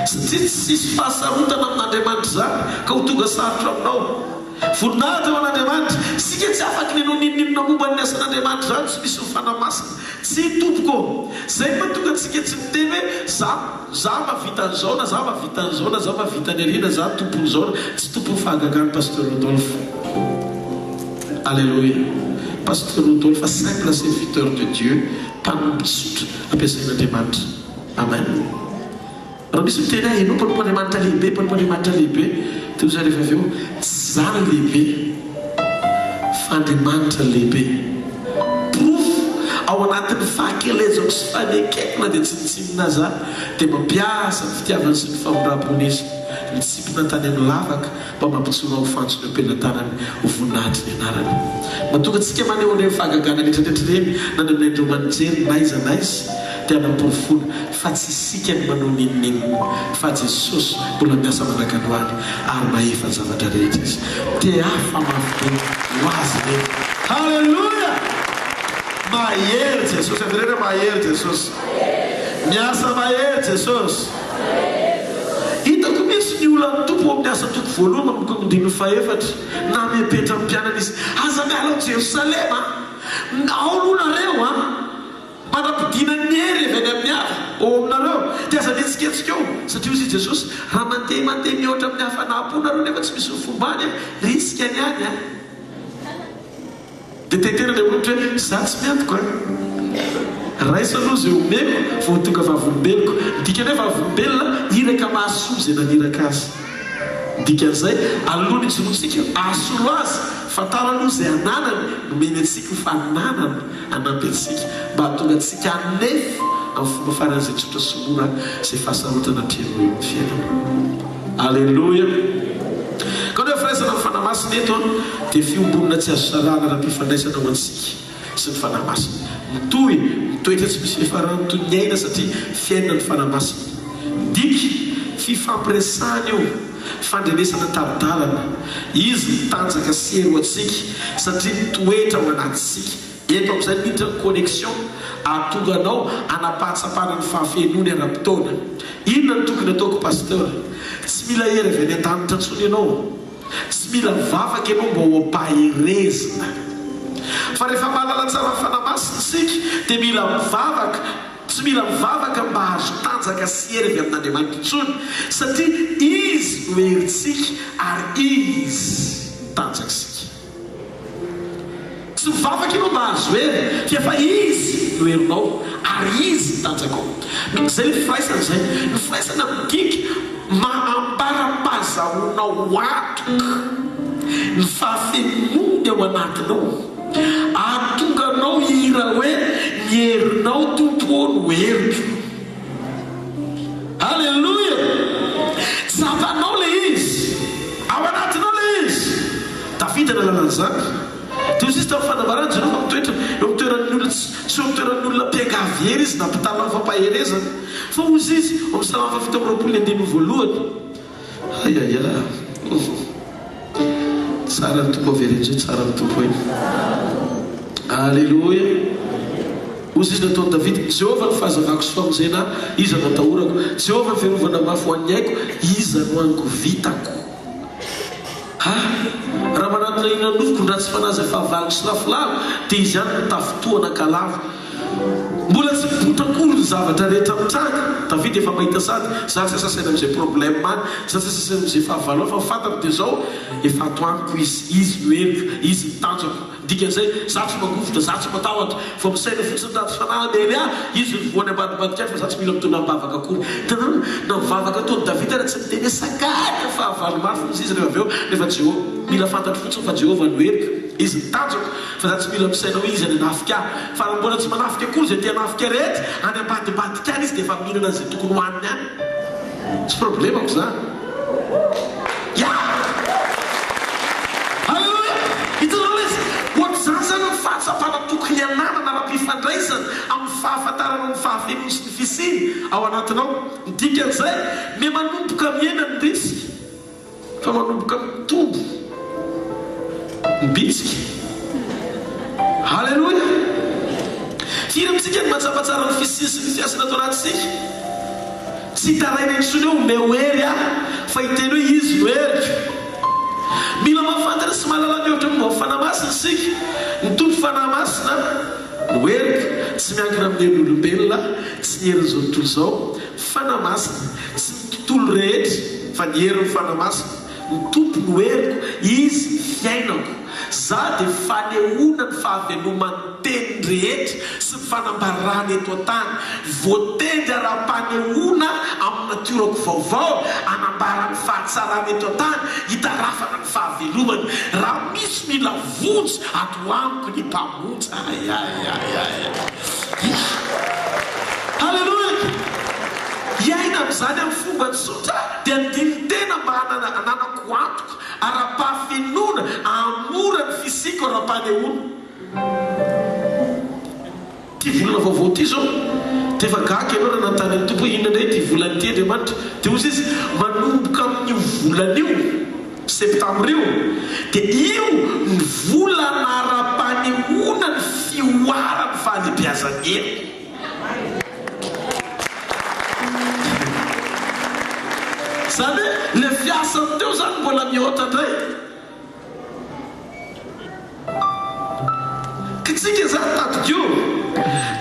Satria tsy hisy fahasarotana amin'Andriamanitra izany ka ho tonga sarotra aminao. Voninahitra ho an'Andriamanitra! Isika tsy afaky ny hanao n'inon'inona momba ny asan'Andriamanitra izany tsy misy ny Fanahy Masina. Tsia tompoko ô! Izay no mahatonga antsika tsy miteny hoe za, za mahavita an'izao na za mahavita an'izao na za mahavita ny ary na za tompon'izao na, tsy tompon'ny fahagagana Pasteur Rodolphe. Alléluia! Pasteur Rodolphe simple serviteur de Dieu, mpanompo tsotra ampiasain'Andriamanitra. Amen. Raha misy miteny ahy, ianao mpanompon'Andriamanitra lehibe, mpanompon'Andriamanitra lehibe, dia hoy izaho rehefa avy eo, tsy izaho no lehibe, fa Andriamanitra no lehibe. Porofo, ao anatin'ny fahakelezako sy fanekeko na dia tsinontsinona aza aho, dia mampiasa ny fitiavany sy ny famindram-pony Izy. Nitsimpona tany amin'ny lavaka mba mampijoro aho fantsona eo am-pelatanany ho voninahitry ny anarany. Mahatonga antsika maneho an'ireny fahagagana rehetrarehetra ireny na ny amin'ny haindreo aman-jery n'aiza n'aiza dia hanaporofoana fa tsy isika no manao n'inon'inona fa Jesosy mbola miasa mandrak'androany ary mahefa ny zavatra rehetra Izy. Tehafa mafy be ho Azy ireny. Haleloia! Mahery Jesosy. Avereno hoe mahery Jesosy. Miasa mahery Jesosy. Hitako mihitsy ny olan'ny Tompo ao amin'ny Asa toko voalohany manomboka amin'ny andininy fahefatra. Namepetra ny mpianany Izy, Aza miala ao Jerosalema, ao aloha nareo an! Mandra-pidinan'ny hery avy any amin'ny avo ao aminareo, dia aza mihetsiketsika eo, satria hoy i Jesosy, raha mandeha mandeha mihoatra amin'ny hafanam-po nareo nefa tsy misy ny fombany an, risque ny any an! Dia te-hiteny Andriamanitra hoe, Izaho tsy miantoka an! Raiso aloha izay omeko vao ho tonga vavolombeloko. Ny dikan'ny hoe vavolombelona, iraka mahasolo izay naniraka azy. Ny dikan'izay, alohan'ny hijoroantsika hahasolo azy, fantaro aloha izay ananany, nomeny antsika ho fananana hanampy antsika mba hahatonga antsika hanefa amin'ny fomba faran'izay tsotra sy mora izay fahasarotana atrehinao eo amin'ny fiainana. Aleloia! Ka ny hoe firaisana amin'ny Fanahy Masina eto dia fiombonana tsy azo sarahana ara-pifandraisana ho antsika sy ny Fanahy Masina. Mitohy, mitoetra tsy misy fiafarany toy ny aina satria fiainana ny Fanahy Masina. Dika, fifampiresahana io, fandrenesana tari-dalana. Izy no tanjaka sy hery ho antsika satria mitoetra ao anatintsika. Eto amin'izay miditra ny connexion ahatonga anao hanam-pahatsapana ny fahafenoany ara-potoana. Inona no tokony ataoko Pasteur? Tsy mila hery avy any an-danitra intsony ianao. Tsy mila mivavaka ianao mba ho ampaherezina. Fa rehefa mahalala tsara ny Fanahy Masina isika dia mila mivavaka, tsy mila mivavaka mba hahazo tanjaka sy hery avy amin'Andriamanitra intsony satria Izy no herintsika ary Izy no tanjakisika. Tsy mivavaka ianao mba hahazo hery, fa efa Izy no herinao, ary Izy ny tanjakao. Izay ilay firaisana izay. Ny firaisana midika maha ambara-pahazahoanao antoka ny fahafenoany ao anatinao, hahatonga anao hihira hoe, Ny herinao Tompo ô no heriko. Aleloia! Tsapanao ilay izy. Ao anatinao ilay izy. Davida nahalala an'izany. Toy izay izy tamin'ny fanambarany, jereo fa mitoetra eo amin'ny toeran'ny olona tsy, tsy eo amin'ny toeran'ny olona mpiangavy hery izy na mpitalaho fampaherezana. Fa hoy izy ao amin'ny Salamo faha 27 ny andininy voalohany. Hay hay hay. Tsara ny Tompo avereno izay tsara ny Tompo e. Aleloia. Hoy izy nataon'i Davida, Jehovah no fahazavako sy famonjena ahy, iza no atahorako? Jehovah no fiarovana mafy ho an'ny aiko, iza no hangovitako? Ha! Raha manatona inona nofoko ny ratsy fanahy izay fahavaloko sy lafilavo, dia izy ihany no tafintohana ka lavo. Mbola tsy mipoitra akory ny zavatra rehetra mitranga, Davida efa mahita sady, za tsy asa saina amin'izay problème any, za tsy asa saina amin'izay fahavalo any, fa ny fantako dia izao, efa ato amiko izy, izy no heriko, izy no tanjako. Ny dikan'izay, za tsy mangovitra, za tsy matahotra, vao misaina fotsiny ny ratsy fanahy hamely ahy, izy no voany ambadimbadika any fa za tsy mila mitondra am-bavaka akory. Hitanareo, na ny vavaka ataon'i Davida ary tsy niteny hoe sakana fahavalo mafy mihitsy izy rehefa avy eo, rehefa Jeho, mila fantatro fotsiny fa Jehovah no heriko, Izy no tanjako, fa za tsy mila misaina hoe iza ny hanafika ahy. Fa raha mbola tsy manafika akory izay te hanafika rehetra, any ambadimbadika any izy dia efa mihinana an'izay tokony hohaniny any. Tsy problemako izany. Ya! Aleloia! Hitanareo ilay izy? Ohatr'izany izany ny fahatsapana tokony hananana ara-pifandraisana amin'ny fahafantarana ny fahafenoany sy ny fisiany ao anatinao. Ny dikan'izay, miha manomboka mihena ny risque. Fa manomboka mitombo ny bitsika. Aleloia! Firy amintsika no mahatsapa tsara ny fisiany sy ny fiasany ato anatintsika? Tsy hitaraina intsony hoe omeo hery aho, fa hiteny hoe Izy no heriko. Mila mahafantatra sy mahalala mihoatra momba ny Fanahy Masina isika. Ny Tompo Fanahy Masina no heriko, tsy miankina amin'ny herin'olombelona, tsy ny herin'izao tontolo izao, Fanahy Masina, tsy ny tontolo rehetra, fa ny herin'ny Fanahy Masina. Ny Tompo no heriko, Izy ny fiainako. Za dia fanehoana ny fahaveloman'ny teny rehetra sy ny fanambarany eto an-tany. Voatendry ara-panehoana amin'ny natiorako vaovao, hanambara ny fahatsarany eto an-tany, hitarafana ny fahavelomany. Raha misy mila vonjy, ato amiko ny Mpamonjy. Ay ay ay ay. Ya! Haleloia! Hiaina amin'izany amin'ny fomba tsotra dia andinin-tena mba hanana hananako antoka ara-pahafenoana hahamora ny fisiako ara-panehoana. Ity volana vaovao ity izao dia efa gaga ianao raha nanontany an'ny Tompo hoe inona indray ity volana ity Andriamanitra? Dia hoy Izy, manomboka amin'io volana io, septambra io, dia io ny volana ara-panehoana ny fihoaran'ny fahalehibiazan'ny heriko. Izany hoe ilay fiasany teo izany mbola mihoatra indray. Kitsika izany tadidio.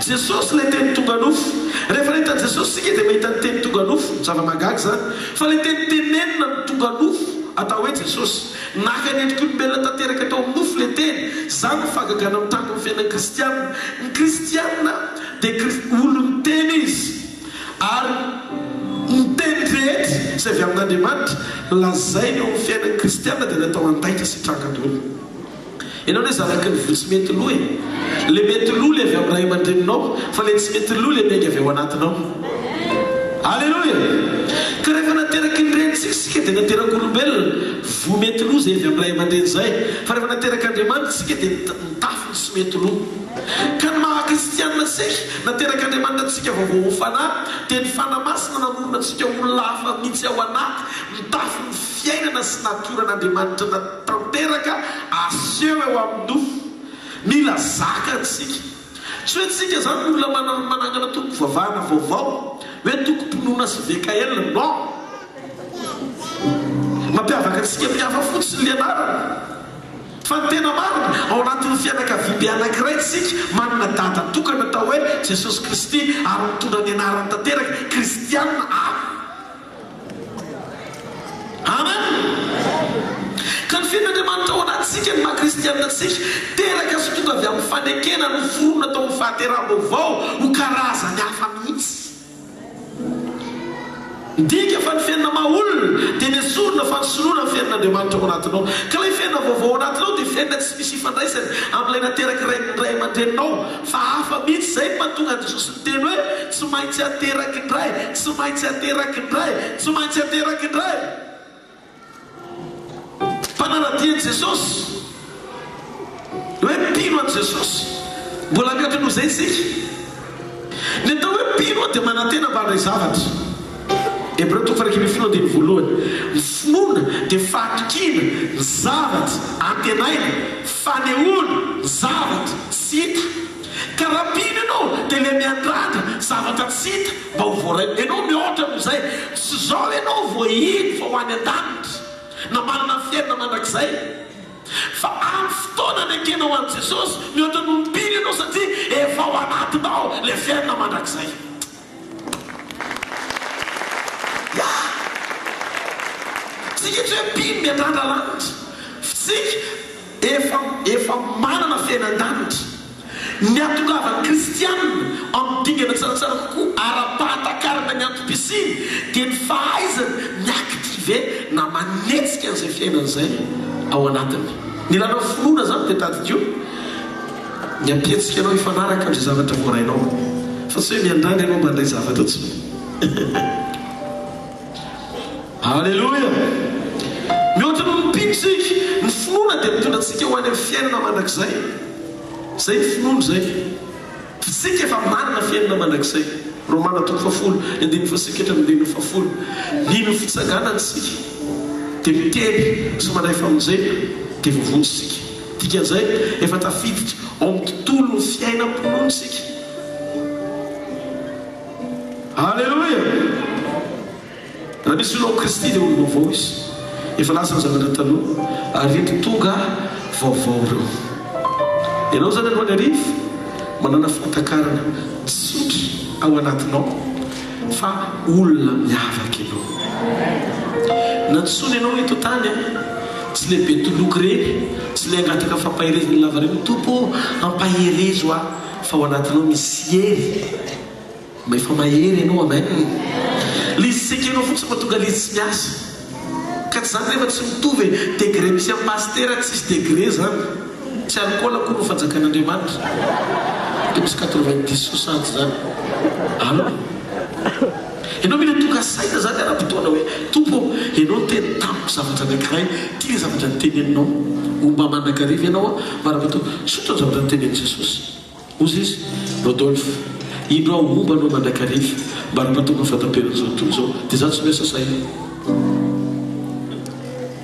Jesosy ilay teny tonga nofo. Rehefa nahita an'i Jesosy isika dia mahita ny teny tonga nofo. Zava-mahagaga izany. Fa ilay teny tenenina no tonga nofo atao hoe Jesosy. Naka ny endrik'olombelona tanteraka tao amin'ny nofo ilay teny. Izany no fahagagana mitranga amin'ny fiainan'ny kristiana. Ny kristiana dia olon'ny teny izy. Ary ny teny rehetra izay avy amin'Andriamanitra lazainy eo amin'ny fiainan'ny kristiana dia natao handaitra sy hitranga daholo. Ianao anie zanaky ny voa tsy mety lo e! Le mety lo le avy amin'ny ray aman-dreninao fa le tsy mety lo le miainga avy ao anatinao. Aleloia! Ka rehefa nateraky ny renintsika isika dia naterak'olombelona, voa mety lo izay avy amin'ny ray aman-dreny izay, fa rehefa naterak'Andriamanitra isika dia nitafy ny tsy mety lo. Ka ny maha kristianina antsika, naterak'Andriamanitra antsika vaovao ho fanahy, dia ny Fanahy Masina nanorina antsika ho olona hafa mihitsy ao anaty, mitafy ny fiainana sy natioran'Andriamanitra tanteraka aseho eo amin'ny nofo. Mila zaka antsika. Tsy hoe tsika izany olona manangana tompom-pivavahana vaovao, hoe tokom-pinoana sy VKL, non! Mampiavaka antsika amin'ny hafa fotsiny ilay anarana. Fa ny tena marina, ao anatin'ny fianakaviambe anankiray isika, manana dada tokana atao hoe Jesosy Kristy ary mitondra ny anarany tanteraka, Kristiana aho. Amen! Ka ny fiain'Andriamanitra ao anatintsika ny maha Kristiana antsika, teraka sy tonga avy amin'ny fanekena noforonina tao amin'ny fahateraham-baovao ho karazany hafa mihitsy. Midika fa ny fiainana maha olona dia nesorina fa nosoloina ny fiainan'Andriamanitra ao anatinao. Ka ilay fiainana vaovao ao anatinao dia fiainana tsy misy ifandraisany amin'ilay nateraky ray ny ray aman-dreninao fa hafa mihitsy. Izay no mahatonga an'i Jesosy niteny hoe tsy maintsy ateraka indray, tsy maintsy ateraka indray, tsy maintsy ateraka indray. Mpanara-dia an'i Jesosy, hoe mpino an'i Jesosy. Mbola mihoatra noho izay isika. Ny atao hoe mpino dia manantena mba handray zavatra. Hebreo toko faha-11 andininy voalohany. Ny finoana dia fahatokiana ny zavatra antenaina, fanehoana ny zavatra tsy hita. Ka raha mpino ianao dia ilay miandrandra zavatra tsy hita mba ho voaray. Ianao mihoatra noho izay. Tsy izao ianao vao hino fa ho any an-danitra na manana ny fiainana mandrakizay. Fa amin'ny fotoana nekenao an'i Jesosy, mihoatra noho ny mpino ianao satria efa ao anatinao ilay fiainana mandrakizay. Ya! Tsika tsy hoe mpino miandrandra lanitra. F'tsika efa efa manana fiainan-danitra. Ny hahatongavan'ny kristiana amin'ny dingana tsaratsara kokoa ara-pahatakarana ny antom-pisiany dia ny fahaizany mi-activer na manetsika an'izay fiainana izay ao anatiny. Ny ilàna ny finoana izany dia tadidio ny hampihetsika anao hifanaraka amin'izay zavatra voarainao fa tsy hoe miandrandra ianao mba handray zavatra intsony. Aleloia! Mihoatra noho ny mpino isika. Ny finoana dia mitondra antsika ho any amin'ny fiainana mandrakizay. Izay ny finoana izay. Isika efa manana fiainana mandrakizay. Romana toko fahafolo, ny andininy fahasivy ka hatramin'ny andininy fahafolo. Mino ny fitsanganana isika, dia miteny sy mandray famonjena, dia voavonjy isika. Dikan'izay, efa tafiditra ao amin'ny tontolon'ny fiainam-pinoana isika. Aleloia! Raha misy olona ao Kristy dia olom-baovao izy. Efa lasa ny zavatra taloha ary indro tonga vaovao ireo. Ianao izany aloha ny hariva manana fahatakarana tsotra ao anatinao fa olona miavaka ianao. Nantsoina ianao eto an-tany an, tsy ilay be toloko ireny, tsy ilay hangataka fampaherezana lavareny, Tompo ô, ampaherezo aho fa ao anatinao misy hery. Mba efa mahery ianao amen. Le izy tsy ekenao fotsiny mahatonga le izy tsy miasa. Ka tsy zany refa tsy mitovy e. Degré misy am pasitera tsisy degré zany. Tsy alcool akory ny fanjakan'Andriamanitra. De misy 90 60 zany. Allo. Ianao mila tonga saina zany ara-potoana hoe Tompo ô, ianao niteny tamiko zavatra anankiray, ty le zavatra niteneninao. Homba mandrakariva ianao aho, mara-patoa. Tsotra ny zavatra nitenenin'i Jesosy. Hozy izy, Rodolphe, indro aho homba anao mandrakariva, mba-ry-mpatonga ny fahataperan'izao tontolo izao, dia izaho tsy miasa saina.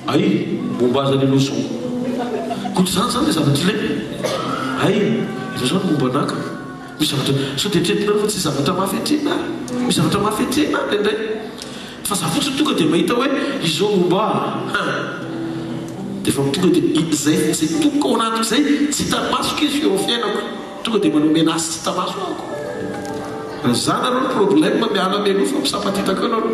Ay, momba azy any ianao izao. Koto izany izany ilay zavatra ilaina. Ay, ianao izany momba anà ka. Misy zavatra, sao dia eritreretinareo fa tsy zavatra mafy atrehina ary. Misy zavatra mafy atrehina any indraindray. Fa za fotsiny tonga dia mahita hoe izao momba ahy hein! Dia efa tonga dia izay izay tokoka ao anatiko izay tsy hitan'ny masoko izy eo amin'ny fiainako. Tonga dia manao menace tsy hita maso ahako. Raha za nareo ny problème miala mialoha fa misapatitaka eo nareo.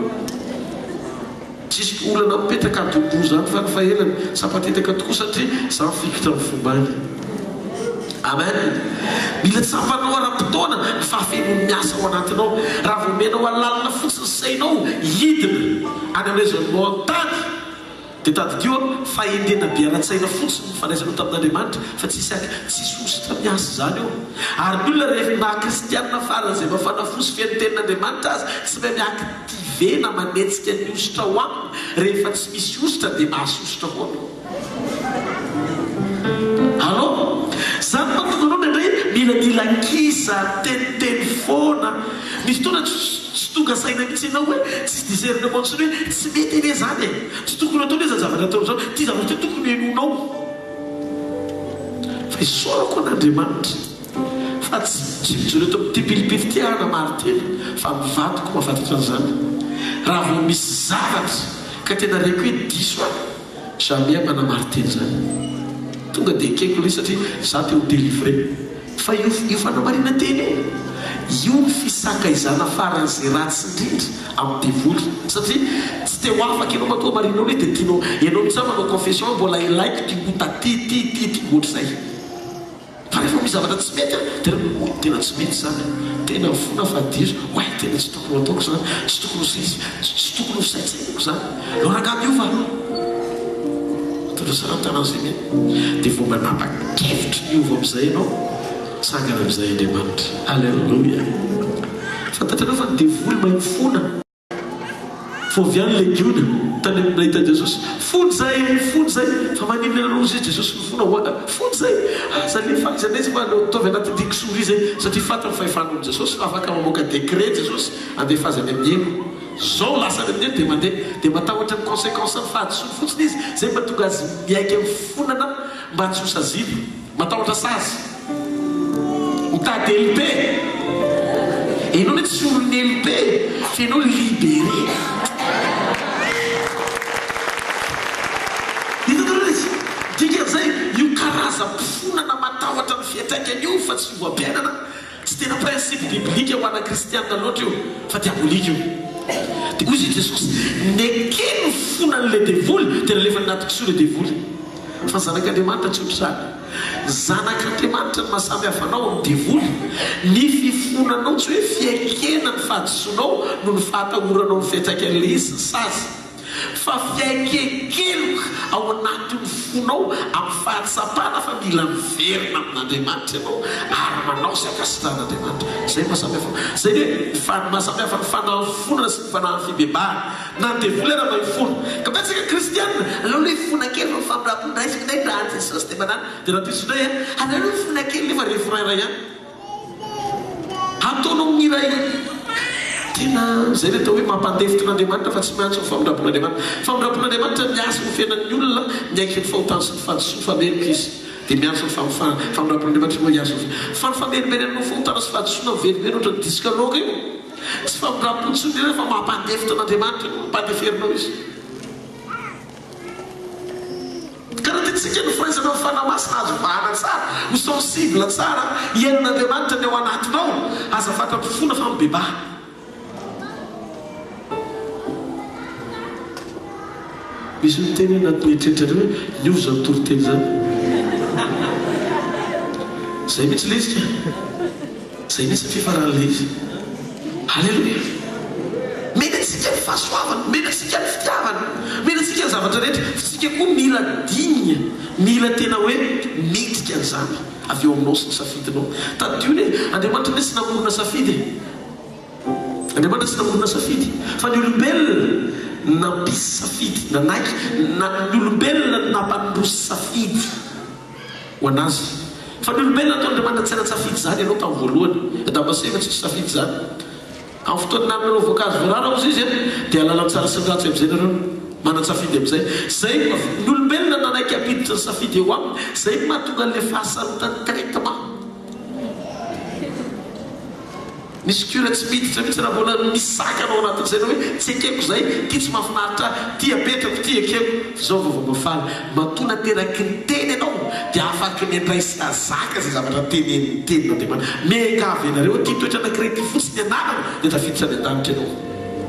Tsisy olana mipetraka adin'ny roa zany fa ny fahelany sapatitaka tokoa satria za mifikitra amin'ny fombany. Amen! Mila tsapanao ara-potoana ny fahafenoan'ny miasa ao anatinao. Raha vao omenao alalana fotsiny ny sainao hidina any amin'ny raisonnement an-tany dia tadidio fahendrena be ara-tsaina fotsiny ny fandraisanao tamin'Andriamanitra fa tsisy ak tsisy hosotra miasa izany eo. Ary ny olona rehefa maha kristianina faran'izay mafana fo sy feno tenin'Andriamanitra aza tsy mahay mi-activer na manetsika ny hosotra ao aminy, rehefa tsy misy hosotra dia mahasosotra foana. Allo? Zany mahatonga anao indraindray mila mila kisa, miteniteny foana. Misy fotoana tsy tsy tonga saina mihitsy ianao hoe tsisy discernement intsony hoe tsy mety anie zany e! Tsy tokony atao anie zany zavatra atao zany, ity zavatra ity tokony henoinao. Fa isaorako an'Andriamanitra fa tsy tsy mijoro eto amin'ity pilipity ity aho hanamarin-tena fa ny vadiko mahafantatra an'izany. Raha vao misy zavatra ka tena reko hoe diso aho, Jamais manamarin-tena zany. Tonga dia ekeko ilay izy satria za te ho délivrer. Fa io io fanamarinan-tena io, io ny fisakaizana faran'izay ratsy indrindra amin'ny devoly. Satria tsy te ho afaka ianao matoa hamarinao ilay izy dia tianao, ianao mihitsy zany manao confession hoe mbola ilaiko ity ota ty, ty, ty, ty, ohatr'izay. Fa rehefa misy zavatra tsy mety dia hoe tena tsy mety izany, tena mifona fa diso, oay tena tsy tokony ho ataoko izany, tsy tokony ho tsy tokony ho saintsainiko izany. Aleo rangahy miova. Ataonao tsara ny tanan'izay mety. Dia vao manapa-kevitra ny hiova amin'izay ianao, tsangana amin'izay Andriamanitra. Alléluia. Fantatrareo fa ny devoly mahay mifona. Vao avy any legiona tany amin'ny nahita an'i Jesosy. Fony izay, fony izay, fa maninona ianareo hozy izy Jesosy nifona ho ahy. Fony izay, aza alefa aiza n'aiza fa aleo ataovy anaty ity kisoa izay satria fantany fa efa anon'i Jesosy fa afaka mamoaka décret Jesosy handefa azy any amin'ny helo. Zao lasa any amin'ny helo dia mandeha dia matahotra ny consequence ny fahadisoany fotsiny izy, izay mba tonga azy miaiky amin'ny fifonana mba tsy ho saziana. Matahotra sazy. Mitady LP. Enao anie tsy olon'ny LP fa enao libéré. Hitanareo ilay izy? Dikan'izay, io karazam-pifonana matahotra ny fiantraikany io fa tsy fiovam-piainana, tsy tena principe biblique ho ana kristiana loatra io fa diabolique io. Dia hoy izy Jesosy, nekeny ny fonan'ilay devoly dia nalefany anaty kisoa ilay devoly. Fa zanak'Andriamanitra tsy ohatr'izany. Zanak'Andriamanitra ny maha samy hafa anao amin'ny devoly. Ny fifonanao tsy hoe fiaikena ny fahadisoanao noho ny fahatahoranao ny fiantraikan'ilay izy sy ny sazy. Fa fiaiken-keloka ao anatin'ny fonao amin'ny fahatsapana fa mila miverina amin'Andriamanitra ianao ary manao izay ankasitrahan'Andriamanitra. Izay no maha samy hafa. Izay ny hoe ny maha samy hafa ny fanahy-fonana sy ny fanahin'ny fibebahana. Na ny devoly ara mahay mifona. Ka betsaka kristiana, aleo aloha hifona kely fa ny famindram-po raisiko indray ny ran'i Jesosy dia manana. Dia rahampitso indray an, aleo aloha hifona kely nefa refrain iray ihany. Ataonao mira io. Tena izay ilay atao hoe mampandefitra an'Andriamanitra fa tsy miantso ny famindram-pon'Andriamanitra. Famindram-pon'Andriamanitra miasa ho fiainan'ny olona miaiky ny fahotany sy ny fahadisoany fa meloka izy. Dia miantso ny famindram-pon'Andriamanitra moa hiasa ho fiainana. Fa ny famerimberenanao fahotana sy fahadisoana miverimberina ohatran'ny disque loaka io. Tsy famindram-po intsony ireny fa mampandefitra an'Andriamanitra io, mampandeferina izy. Ka raha tiantsika ny firaisana amin'ny Fanahy Masina azo vahana tsara, ho sensible tsara, hihainon'Andriamanitra ny ao anatinao, aza fatra-pifona fa mibebaha. Misy miteny hoe anatin'ny eritreritrareo hoe niova izany toriteny izany. Izay mihitsy ilay izy ka. Izay mihitsy ny fiafaran'ilay izy. Aleloia! Mena antsika ny fahasoavana, mena antsika ny fitiavana, mena antsika ny zavatra rehetra, fa isika koa mila digne, mila tena hoe mendrika an'izany avy eo aminao sy ny safidinao. Tadidio anie, Andriamanitra anie tsy namorona safidy e! Andriamanitra tsy namorona safidy, fa ny olombelona no nampisy safidy, nanaiky, na, ny olombelona no nampandroso safidy ho an'azy. Fa ny olombelona nataon'Andriamanitra tsy hanan-tsafidy izany ianao tamin'ny voalohany. Adama sy Eva tsisy safidy izany. Amin'ny fotoana nananareo voankazo voarara hozy izy, dia hahalala ny tsara sy ny ratsy amin'izay nareo. Manan-tsafidy amin'izay. Izay, ny olombelona nanaiky hampiditra ny safidy eo aminy, izay no mahatonga an'ilay fahasarotan'ny traitement. Misy cure tsy miditra mihitsy raha mbola misy sakana ao anatin'ny saina hoe tsy ekeko izay, ity tsy mahafinaritra ahy, ity apetrako, ity ekeko. F'izao vaovao mahafaly, matoa nateraky ny teny ianao dia afaky ny handray sy hahazaka izay zavatra tenenin'ny tenin'Andriamanitra. Miangavy anareo aho, ity toetra anankiray ity fotsiny ananana dia tafiditra any an-danitra ianao.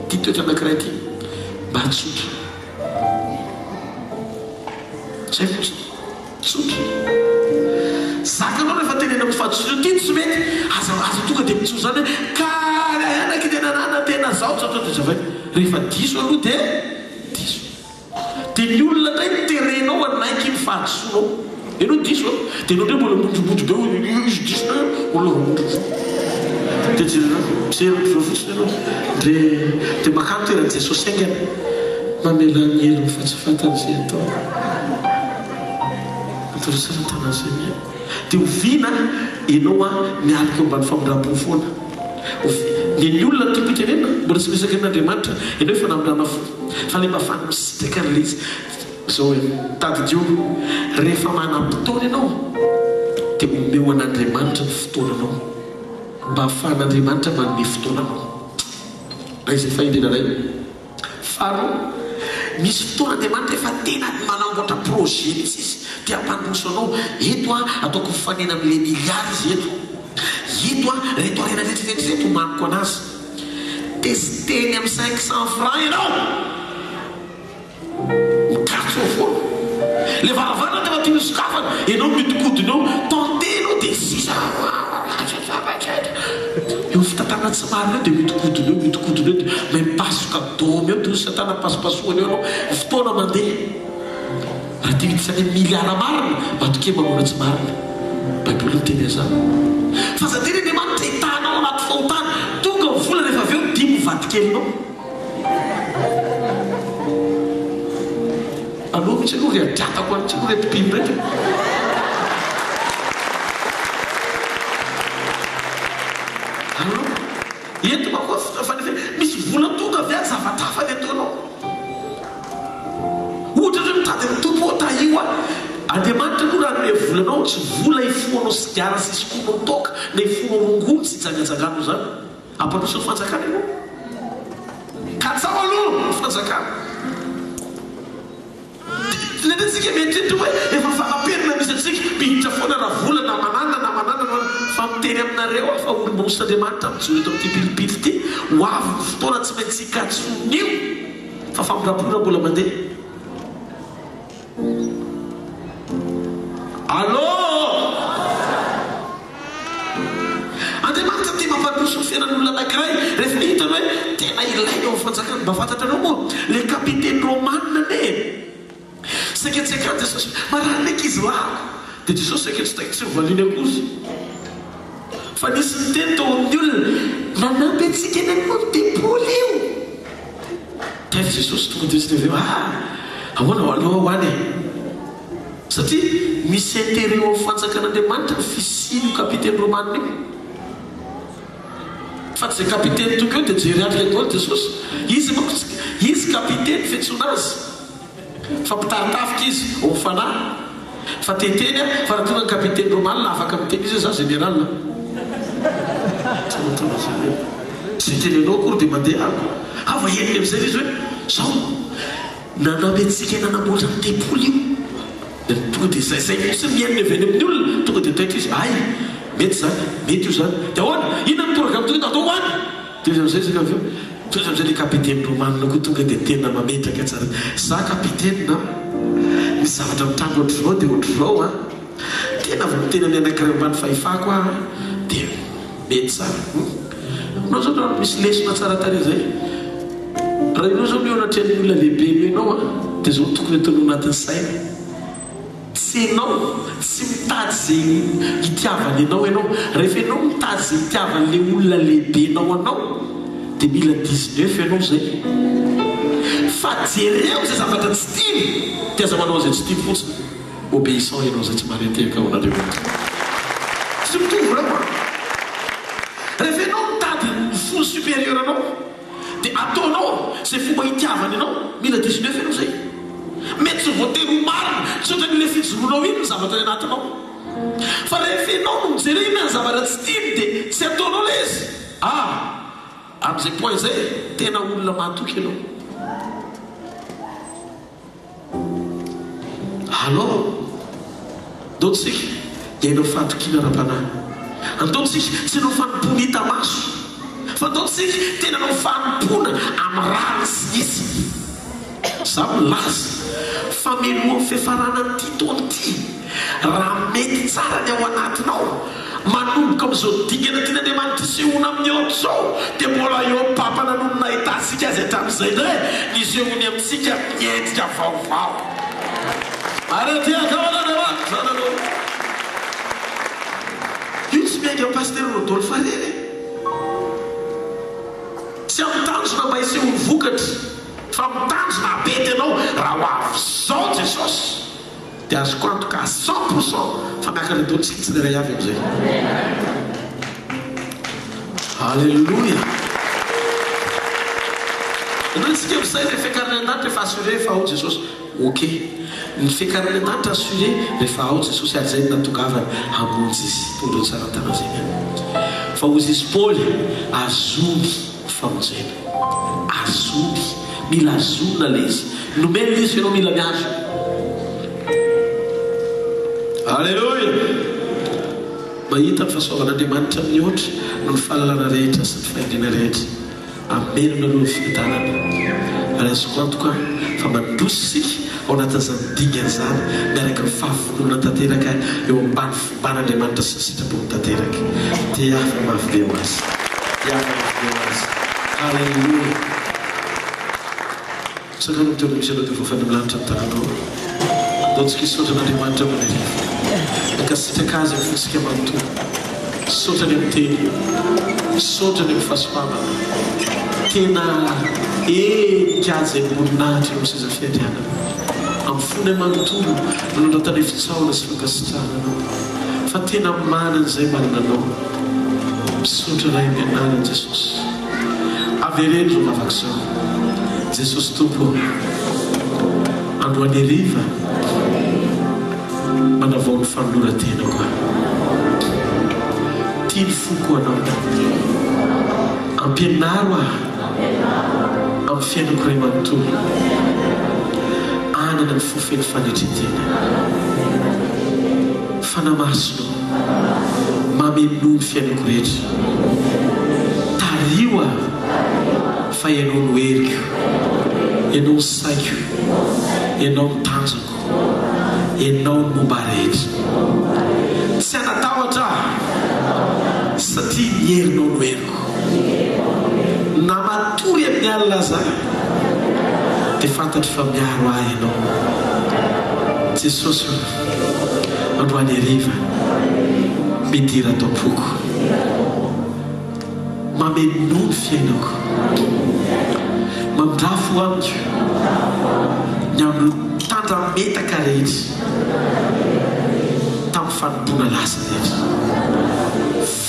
Ity toetra anankiray ity mba tsotra. Izay fotsiny. Tsotra. Zakanao rehefa teneno amin'ny fahadisoana ity tsy mety, aza aza tonga dia mitsoa izany hoe ka anaka dia nanana tena zao zao zao dia zavaina. Rehefa diso aloha dia diso. Dia ny olona indray no terenao hanaiky ny fahadisoanao. Ianao diso an, dia ianao indray mbola miondromondro be hoe izy diso indray an, mbola miondromondro. Dia jerenao, mijery ohatr'izao fotsiny ianao. Dia dia makà ny toeran'i Jesosy haingana. Mamelà ny heriny fa tsy fantany izay ataony. Antorosana tanàna izay miaina. Dia oviana ianao an mialoka eo ambany famindram-po foana? Oviana? Dia ny olona no tiako hotenenina, mbola tsy miresaka amin'Andriamanitra, ianao efa namindrana fo, fa ilay mba afahana misitraka an'ilay izy. Izao e, tadidio, rehefa manam-potoana ianao, dia omeo an'Andriamanitra ny fotoananao, mba ahafahan'Andriamanitra manome fotoana anao. Aiza fahendrena iray? Faharoa, misy fotoana Andriamanitra efa tena manamboatra projet mihitsy Izy, te hampandroso anao. Eto an, ataoko mifanena amin'ilay milliard izy eto. Eto an, ireto harena rehetra rehetra ireto omaniko anazy. Testeny amin'ny 500 francs ianao! Mikatso eo foana. Ilay varavarana tena tiany hosokafana, ianao mihodinkodina eo, tenter ianao dia sisa. Eo fitantanana tsy marina eo dia mihodinkodina eo, mihodinkodina eo dia mahay mipasoka dôme eo dia hoy satana pasopasohana eo ianao, ny fotoana mandeha. Raha te hiditra any amin'ny milliard marina, matokia mamona tsy marina. Baiboly miteny an'izany. Fa aza adino Andriamanitra hitaha anao anaty fahotana. Tonga ny vola rehefa avy eo dimy ny vadikelinao. Aleo mihitsy aloha ry adratako any mihitsy aloha reto mpino reto e. Aleo. Eto manko misy vola tonga avy any zavatra hafa ny ataonao. Ohatra hoe mitady ny Tompo ô tahio aho. Andriamanitra aloha raha hanome vola. volanao tsy vola hifohanao sigara sy hisotroanao toaka na hifohanao rongony sy hijangajanganao izany. Hampandroso ny fanjakana ianao. Katsaho aloha ny fanjakana. Indraindray tsika mieritreritra hoe efa fanaperana misy antsika, miditra foana raha vola na manana na manana na fa miteny aminareo aho fa olom-bohos'Andriamanitra mijoro eto amin'ity pilipitra ity, ho avy ny fotoana tsy maintsy hikatsoan'io fa famindram-po mbola mandeha. Allô! Andriamanitra tia mampandroso ny fiainan'olona anankiray rehefa hitany hoe tena ilaina eo amin'ny fanjakana. Mba fantatrareo moa ilay kapiteny romana anie e! Saika tsy haikany Jesosy hoe marary ny ankizy lahiko. Dia Jesosy saika tsy tsy novaliany akory. Fa nisy niteny tao amin'ny olona, nanampy antsika eny aloha ny tempoly io. Taiza Jesosy tonga dia tsy dia avy eo, ah! Ahoana ho aloha ho any e? Satria misy intérêt eo amin'ny fanjakan'Andriamanitra ny fisian'io capitaine romana io. Fa tsy izay capitaine tonga eo dia jery atrika daholo Jesosy. Izy manko tsy, izy capitaine fiantsoana azy. Fa mpitari-tafika izy ao amin'ny fanahy. Fa te hiteny aho fa raha tonga ny capitaine romana afaka miteny izy hoe za général. Tsy tenenao akory dia mandeha aho. Fa henony amin'izay izy hoe zao. Nanampy antsika nanamboatra ny tempoly io. Dia tonga dia izay izay fotsiny ny henony avy any amin'ny olona, tonga dia taitra izy, hay, mety izany, mety io izany. Dia ahoana? Inona no toraka amin'ny tonga dia atao ho any? Dia izy amin'izay isika avy eo, tonga izy amin'izay ilay kapiteny romanina koa tonga dia tena mametraka tsara. Za kapiteny an, misy zavatra mitranga ohatr'izao dia ohatr'izao an. Tena vao miteny amin'ny anankiray ambany fahefako aho dia mety tsara. Aminao zao raha misy lesona tsara tarehy zay. Raha ianao zao mihaona atrehan'ny olona lehibe noho ianao an, dia zao no tokony ataonao anatin'ny saina. Tsy ianao, tsy mitady izay hitiavany anao ianao. Rehefa ianao mitady izay hitiavan'ilay olona lehibenao anao dia mila dix-neuf ianao zay. Fa jereo izay zavatra tsy tiany dia aza manao an'izay tsy tiany fotsiny. Obéissant ianao izay tsy marin-tehaka ao an'Andriamanitra. Tsy mitovy ireo an! Rehefa ianao mitady ny fo supérieur anao dia ataonao izay fomba itiavany anao, mila 19 ianao izay. Mety tsy voatery ho marina, tsy ohatran'ilay fijoroanao iny ny zavatra any anatinao. Fa rehefa ianao no mijery hoe inona ny zavatra tsy tiany dia tsy ataonao ilay izy. Ah! Amin'izay point izay, tena olona mahatoky ianao. Allo! Ndao tsika hiaina fahatokiana ara-panahy. Andao tsika tsy hanao fanompoana hita maso, fa ndao tsika tena hanao fanompoana amin'ny rariny sy ny hitsiny. Izaho milaza fa mialohan'ny fiafaranan'ity taona ity, raha mety tsara ny ao anatinao, Manomboka amin'izao dingana tian'Andriamanitra hisehoana amin'ny eto izao, dia mbola eo am-pampana noho ny nahitantsika azy hatramin'izay indray ny hisehoany amintsika amin'ny endrika vaovao. Ary aty ankavan'Andriamanitra ianareo. Io tsy miainga amin'i Pasitera Rodolphe irery e. Tsy amin'ny tanjona mba hisehoan'ny vokatra, fa amin'ny tanjona hampety anao raha ho avy izao Jesosy. Dia azoko antoka à 100% fa miakatra daholo tsika tsirairay avy amin'izay. Alléluia. Ianao tsika amin'izay ilay fiakarana any an-danitra efa assuré fa ao Jesosy. Ok. Ny fiakarana any an-danitra assuré rehefa ao Jesosy ary izay no nahatongavany hamonjy izy. Tondroy tsara an-tanana izay ny any. Fa hozy izy Paoly, azony ny famonjena. Azony. Mila azonina ilay izy. Nomena ilay izy fa ianao mila miazona. Aleloia! Mahita ny fahasoavan'Andriamanitra mihoatra noho ny fahalalana rehetra sy ny fahendrena rehetra. Hamelona aloha ny fiadanana. Ary azoko antoka fa mandroso isika ao anatin'izany dingana izany miaraka amin'ny fahavononana tanteraka eo ambany fomban'Andriamanitra sy ny sitrapony tanteraka. Tehafa mafy be ho Azy. Tehafa mafy be ho Azy. Haleloia! Misaotra anao Teo misy anao teo voafan'ny milanitra ny tananao. Andao tsika hisaotra an'Andriamanitra mandrakariva. Mankasitraka Azy amin'ny fontsika manontolo. Misaotra ny amin'ny teny. Misaotra ny amin'ny fahasoavana. Tena henika Azy am-boninahitra eo amin'ny seza fiandrianana. Amin'ny fonay manontolo no nanoratanay fitsaohana sy fankasitrahana Anao. Fa tena manana izay manana Anao. Misaotra Ray amin'ny anaran'i Jesosy. Avereno izao vavaka izao, Jesosy Tompo ô, androany hariva. Manavao ny fanoloran-tenako aho. Tia ny foko Anao. Ampianaro aho amin'ny fiainako iray manontolo hanana ny fo feno fanetren-tena. Fanahy Masina ô, mamenoa ny fiainako rehetra. Tariho aho fa Ianao no heriko, Ianao no saiko, Ianao no tanjako. Ianao no momba rehetra. Tsy hanatahotra aho satria ny herinao no heriko. Na matory amin'ny alina aza aho dia fantatro fa miaro ahy Ianao. Jesosy ô, androany hariva, midira ato am-poko. Mamenoa ny fiainako. Mandrafo amiko ny amin'ny tandrametaka rehetra tamin'ny fanompoana lasa rehetra.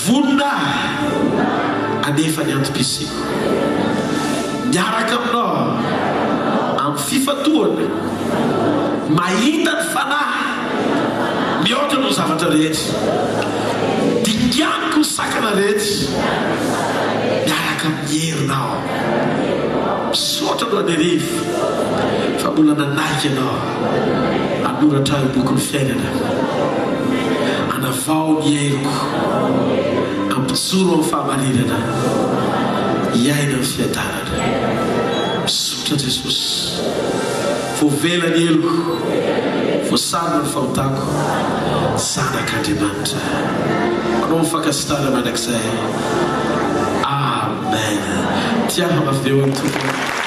Vonona aho hanefa ny antom-pisiako miaraka aminao amin'ny fifantohana mahita ny Fanahy mihoatra noho ny zavatra rehetra. Dinganiko ny sakana rehetra miaraka amin'ny herinao. Misaotra anao Nerivo fa mbola nanaiky anao hanoratra ahy ho bokin'ny fiainana. Hanavao ny heriko, hampijoro amin'ny fahamarinana, hiaina amin'ny fiadanana. Misaotra Jesosy. Voavela ny heloko, voasarona ny fahotako, Zanak'Andriamanitra. Manao ny fankasitrahana mandrakizay. Amen. Tiava mafy be ho an'ny Tompo.